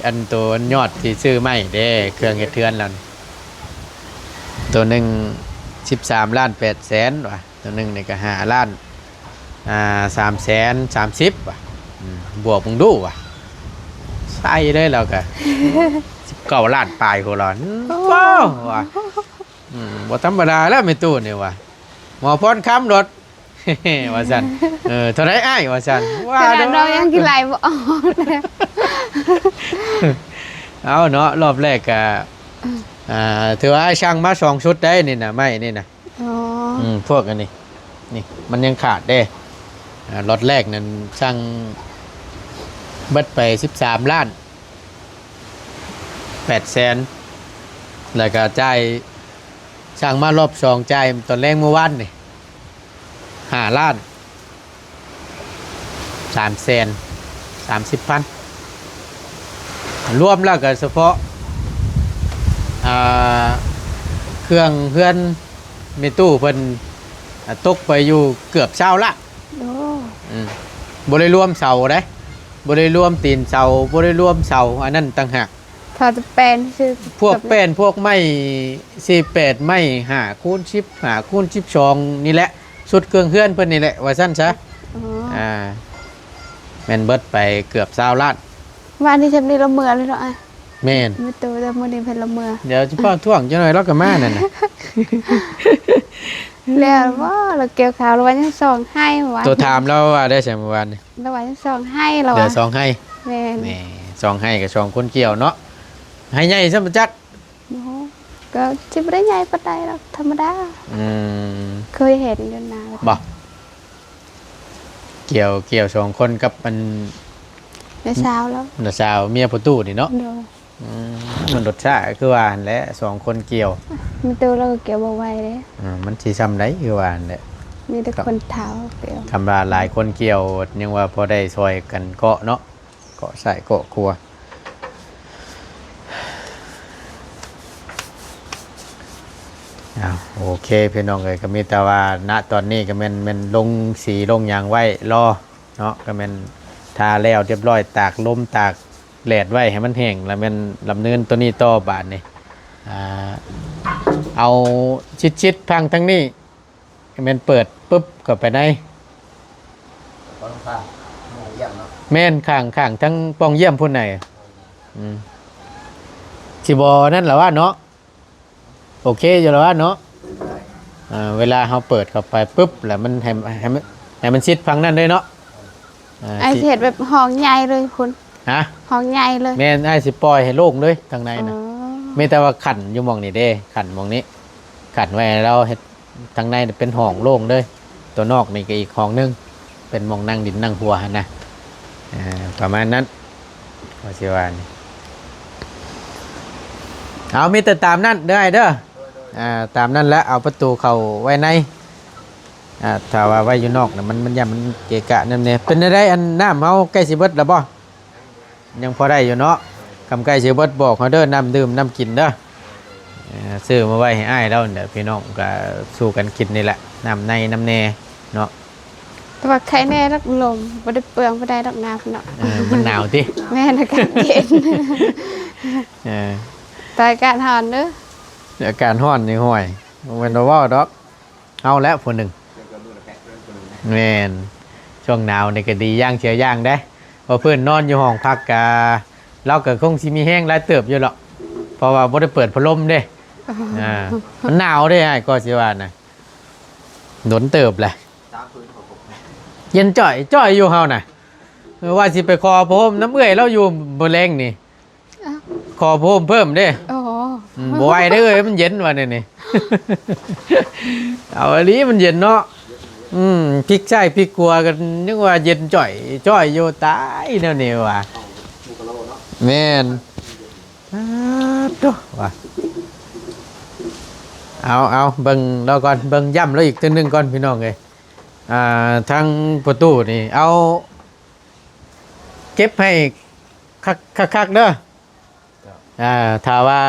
ອັນໂຕ ອັນຍອດທີ່ຊື້ໄມ້ເດ້ ເຄື່ອງເຮັດເຮືອນລາວນີ້ ໂຕໜຶ່ງສິບສາມລ້ານແປດແສນວ່າ ໂຕໜຶ່ງນີ້ກໍຫ້າລ້ານ ອ່າ ສາມແສນສາມສິບວ່າ. ອືມ ບວກເບິ່ງດູວ່າ ໃສ່ເລີຍ ລາວກໍສິບເກົ້າລ້ານປາຍພຸ້ນລະ. ໂອ້ ວ້າວ ວ່າ ອືມ ບໍ່ທຳມະດາແລ້ວແມ່ຕູ້ນີ້ວ່າ ໝໍພອນຄຳໂລດ ວ່າຊັ້ນ. ເອີ ເທົ່າໃດອ້າຍ ວ່າຊັ້ນ ວ່າ ຂະໜາດນ້ອງຍັງຄິດໄລ່ບໍ່ອອກເລີຍ. ເອົາເນາະ ລອບແລກກະ ອ່າ ຖືວ່າອ້າຍສັ່ງມາສອງຊຸດໄດ໋ນີ້ນະ ໄມ້ນີ້ນະ. ອໍ ອືມ ພວກອັນນີ້ ນີ້ມັນຍັງຂາດເດ້. ອ່າ ລັອດແລກນັ້ນສັ່ງເບິດໄປສິບສາມລ້ານແປດແສນ ແລ້ວກໍຈ່າຍ ສັ່ງມາລອບສອງ ຈ່າຍຕອນແລງມື້ວານນີ້ຫ້າລ້ານສາມແສນສາມສິບພັນ. ລວມແລ້ວກໍສະເພາະ ອ່າ ເຄື່ອງເຮືອນແມ່ຕູ້ເພິ່ນ ອ່າ ຕົກໄປຢູ່ເກືອບຊາວລ້ານ. ໂອ້ ອືມ ບໍ່ໄດ້ລວມເສົາເດ້ ບໍ່ໄດ້ລວມຕີນເສົາ ບໍ່ໄດ້ລວມເສົາ ອັນນັ້ນຕ່າງຫາກ. ຖ້າຈະແປນຊື່ ພວກແປ້ນ ພວກໄມ້ ສີ່ແປດ ໄມ້ຫ້າຄູນສິບ ຫ້າຄູນສິບສອງນີ້ແຫຼະ ຊຸດເຄື່ອງເຮືອນເພິ່ນນີ້ແຫຼະ ວ່າຊັ້ນຊະ. ອໍ ອ່າ ແມ່ນເບິດໄປເກືອບຊາວລ້ານ. ວານນີ້ຊ່ຳນີ້ລະເມືອເລີຍເນາະອ້າຍ. ແມ່ນ ມີຕູ້ແຕ່ມື້ນີ້ເພິ່ນລະເມືອ. ດຽວຊິຟ້າວທ້ວງຈັກໜ້ອຍ ລາວກໍມານັ້ນນະ. ແລ້ວບໍ່ ລາວກ່ຽວເຂົ້າ ລາວວ່າຍັງສອງໄຮ່ວ່າ. ໂທຖາມລາວວ່າໄດ້ໃສມື້ວານນີ້? ລາວວ່າຍັງສອງໄຮ່ ລາວວ່າ ເຫຼືອສອງໄຮ່. ແມ່ນ ແໝ່ ສອງໄຮ່ກໍສອງຄົນກ່ຽວເນາະ. ໄຮ່ໃຫຍ່ຊ່ຳບໍ່ຈັກ. ໂອ້ ກໍຊິບໍ່ໄດ້ໃຫຍ່ປານໃດດອກ ທຳມະດາ. ອືມ ເຄີຍເຫັນຢູ່ນາ. ບໍ່ ກ່ຽວ ກ່ຽວສອງຄົນກັບອັນ ນ້າສາວລາວ ນ້າສາວເມຍພໍ່ຕູ້ນີ້ເນາະ. ໂດຍ. ອືມ ມັນລົດຊ້າຄືວ່າຫັ້ນແຫຼະ ສອງຄົນກ່ຽວ. ມີຕູ້ລາວກໍກ່ຽວບໍ່ໄວເດ້. ອ່າ ມັນຊິຊ່ຳໃດຄືວ່າຫັ້ນແຫຼະ ມີແຕ່ຄົນເຖົ້າກ່ຽວ. ຄຳວ່າຫຼາຍຄົນກ່ຽວ ຍັງວ່າພໍໄດ້ຊ່ອຍກັນເກາະເນາະ ເກາະຊ້າຍເກາະຂວາ. ອ້າວ ໂອເຄ ພີ່ນ້ອງເອີຍ ກໍມີແຕ່ວ່າ ນະ ຕອນນີ້ກໍແມ່ນ ແມ່ນລົງສີລົງຫຍັງໄວ້ລໍເນາະ ກໍແມ່ນທາແລ້ວຮຽບຮ້ອຍ ຕາກລົມຕາກແດດໄວ້ໃຫ້ມັນແຫ້ງ ແລ້ວແມ່ນດຳເນີນໂຕນີ້ຕໍ່ບາດນີ້. ອ່າ ເອົາຊິດໆ ພັງທາງນີ້ ແມ່ນເປີດປຶບເຂົ້າໄປໃນ ແມ່ນຂ້າງ ຂ້າງທາງປ່ອງຢ້ຽມພຸ້ນນະ. ອືມ ຊິບໍ່ນັ້ນລະວ່າເນາະ ໂອເຄຢູ່ລະວ່າເນາະ. ເອີ ເວລາເຮົາເປີດເຂົ້າໄປປຶບ ແລ້ວມັນໃຫ້ ໃຫ້ມັນ ໃຫ້ມັນຊິດຝັ່ງນັ້ນເລີຍເນາະ. ເອີ ອ້າຍຊິ ຊິເຮັດແບບຫ້ອງໃຫຍ່ເລີຍພຸ້ນ. ຮະ? ຫ້ອງໃຫຍ່ເລີຍ. ແມ່ນ ອ້າຍຊິປ່ອຍໃຫ້ໂລ່ງເລີຍທາງໃນນະ. ອໍ ມີແຕ່ວ່າຂັນຢູ່ໝ່ອງນີ້ເດ້ ຂັນໝ່ອງນີ້ ຂັນໄວ້ໃຫ້ລາວເຮັດ ທາງໃນເປັນຫ້ອງໂລ່ງເລີຍ ຕົວນອກນີ້ກໍອີກຫ້ອງໜຶ່ງ ເປັນໝ່ອງນັ່ງດິນນັ່ງຫົວຫັ້ນນະ. ເອີ ປະມານນັ້ນ ວ່າຊິວ່ານີ້. ເອົາ ມີແຕ່ຕາມນັ້ນເດີອ້າຍເດີ. ອ່າ ຕາມນັ້ນແຫຼະ ເອົາປະຕູເຂົ້າໄວ້ໃນ. ອ່າ ຖ້າວ່າໄວ້ຢູ່ນອກນະ ມັນ ມັນຢ້ານມັນເກະກະນຳແດ່. ເປັນແນວໃດ ອັນ ນ້ຳເຮົາໃກ້ຊິເບິດແລ້ວບໍ່? ຍັງພໍໄດ້ຢູ່ເນາະ. ຄຳໃກ້ຊິເບິດບອກເຮົາເດີ ນ້ຳດື່ມນ້ຳກິນເດີ. ເອີ ຊື້ມາໄວ້ໃຫ້ອ້າຍລາວນີ້ແຫຼະ ພີ່ນ້ອງ ກໍສູ່ກັນກິນນີ້ແຫຼະ ນ້ຳໃນນ້ຳແດ່ເນາະ. ແຕ່ວ່າໄຄແນ່ດອກ ລົມບໍ່ໄດ້ເປືອງປານໃດດອກ ນ້ຳເນາະ. ເອີ ມັນໜາວຕິ? ແມ່ນ ອາກາດເຢັນ. ເອີ ແຕ່ອາກາດຮ້ອນເດີ ອາກາດຮ້ອນນີ້ ຫ້ວຍ ບໍ່ແມ່ນວ່າເວົ້າດອກ. ເອົາແລ້ວຜູ້ໜຶ່ງ. ແມ່ນ ຊ່ວງໜາວນີ້ກໍດີຢ່າງເສຍຢ່າງເດ້ ເພາະເພິ່ນນອນຢູ່ຫ້ອງພັກກະ ລາວກໍຄົງຊິມີແຮງຫຼາຍເຕີບຢູ່ເລາະ ເພາະວ່າບໍ່ໄດ້ເປີດພັດລົມເດ້. ອ່າ ມັນໜາວເດ້ອ້າຍ ກໍຊິວ່ານະ ດົນເຕີບແຫຼະ. ເຢັນຈ່ອຍໆ ຢູ່ເຮົານະ ວ່າຊິໄປຂໍຜ້າຫົ່ມນຳເອື້ອຍລາວຢູ່ມື້ແລງນີ້. ຂໍຜ້າຫົ່ມເພີ່ມເດ້. ໂອ້ ອືມ ບໍ່ໄຫວເດ້ເອີຍ ມັນເຢັນວ່າແນວນີ້. ເອົາອີ່ຫຼີ ມັນເຢັນເນາະ. ອືມ ພິກຊ້າຍພິກຂວາກໍຍັງວ່າເຢັນຈ່ອຍ ຈ່ອຍຢູ່. ຕາຍແນວນີ້ວ່າ. ແມ່ນ. ອາ ໂຕ ວ່າ ເອົາ ເອົາ ເບິ່ງລາວກ່ອນ ເບິ່ງຢ້ຳລາວອີກເທື່ອໜຶ່ງກ່ອນ ພີ່ນ້ອງເອີຍ. ອ່າ ທາງປະຕູນີ້ ເອົາ ເກັບໃຫ້ຄັກໆເດີ. ເຈົ້າ. ອ່າ ຖ້າວ່າ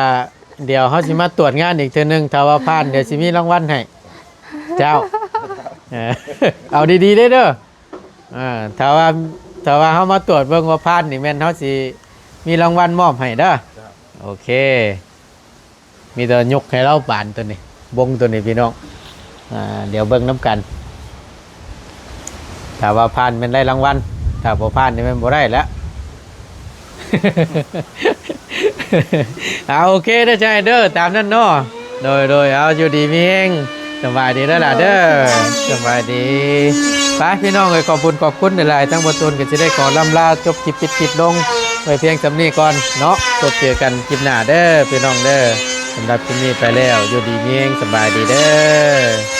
ດຽວເຮົາຊິມາຕວດງານອີກເທື່ອໜຶ່ງ ຖ້າວ່າຜ່ານ ດຽວຊິມີລາງວັນໃຫ້ເຈົ້າ. ເອີ ເອົາດີໆເດີ. ອ່າ ຖ້າວ່າ ຖ້າວ່າເຮົາມາຕວດເບິ່ງວ່າຜ່ານນີ້ ແມ່ນເຮົາຊິມີລາງວັນມອບໃຫ້ເດີ. ເຈົ້າ. ໂອເຄ. ມີແຕ່ຍົກໃຫ້ລາວບານໂຕນີ້ ວົງໂຕນີ້ພີ່ນ້ອງ. ອ່າ ດຽວເບິ່ງນຳກັນ ຖ້າວ່າຜ່ານແມ່ນໄດ້ລາງວັນ ຖ້າບໍ່ຜ່ານນີ້ແມ່ນບໍ່ໄດ້ແລ້ວ. ອ່າ ໂອເຄເດີ ໃຈເດີ ຕາມນັ້ນເນາະ. ໂດຍ ໂດຍ ເອົາ ຢູ່ດີມີແຮງ. ສະບາຍດີເດີຫຼານເດີ. ໂດຍ ສະບາຍດີ. ໄປພີ່ນ້ອງເອີຍ ຂອບຄຸນ ຂອບຄຸນຫຼາຍໆ. ທາງບ່າວຕູນກໍຊິໄດ້ຂໍລ່ຳລາຈົບຄລິບ ປິດຄລິບລົງໄວ້ພຽງສ່ຳນີ້ກ່ອນເນາະ. ພົບເຈີກັນຄລິບໜ້າເດີພີ່ນ້ອງເດີ. ສຳລັບຄລິບນີ້ໄປແລ້ວ ຢູ່ດີມີແຮງ ສະບາຍດີເດີ.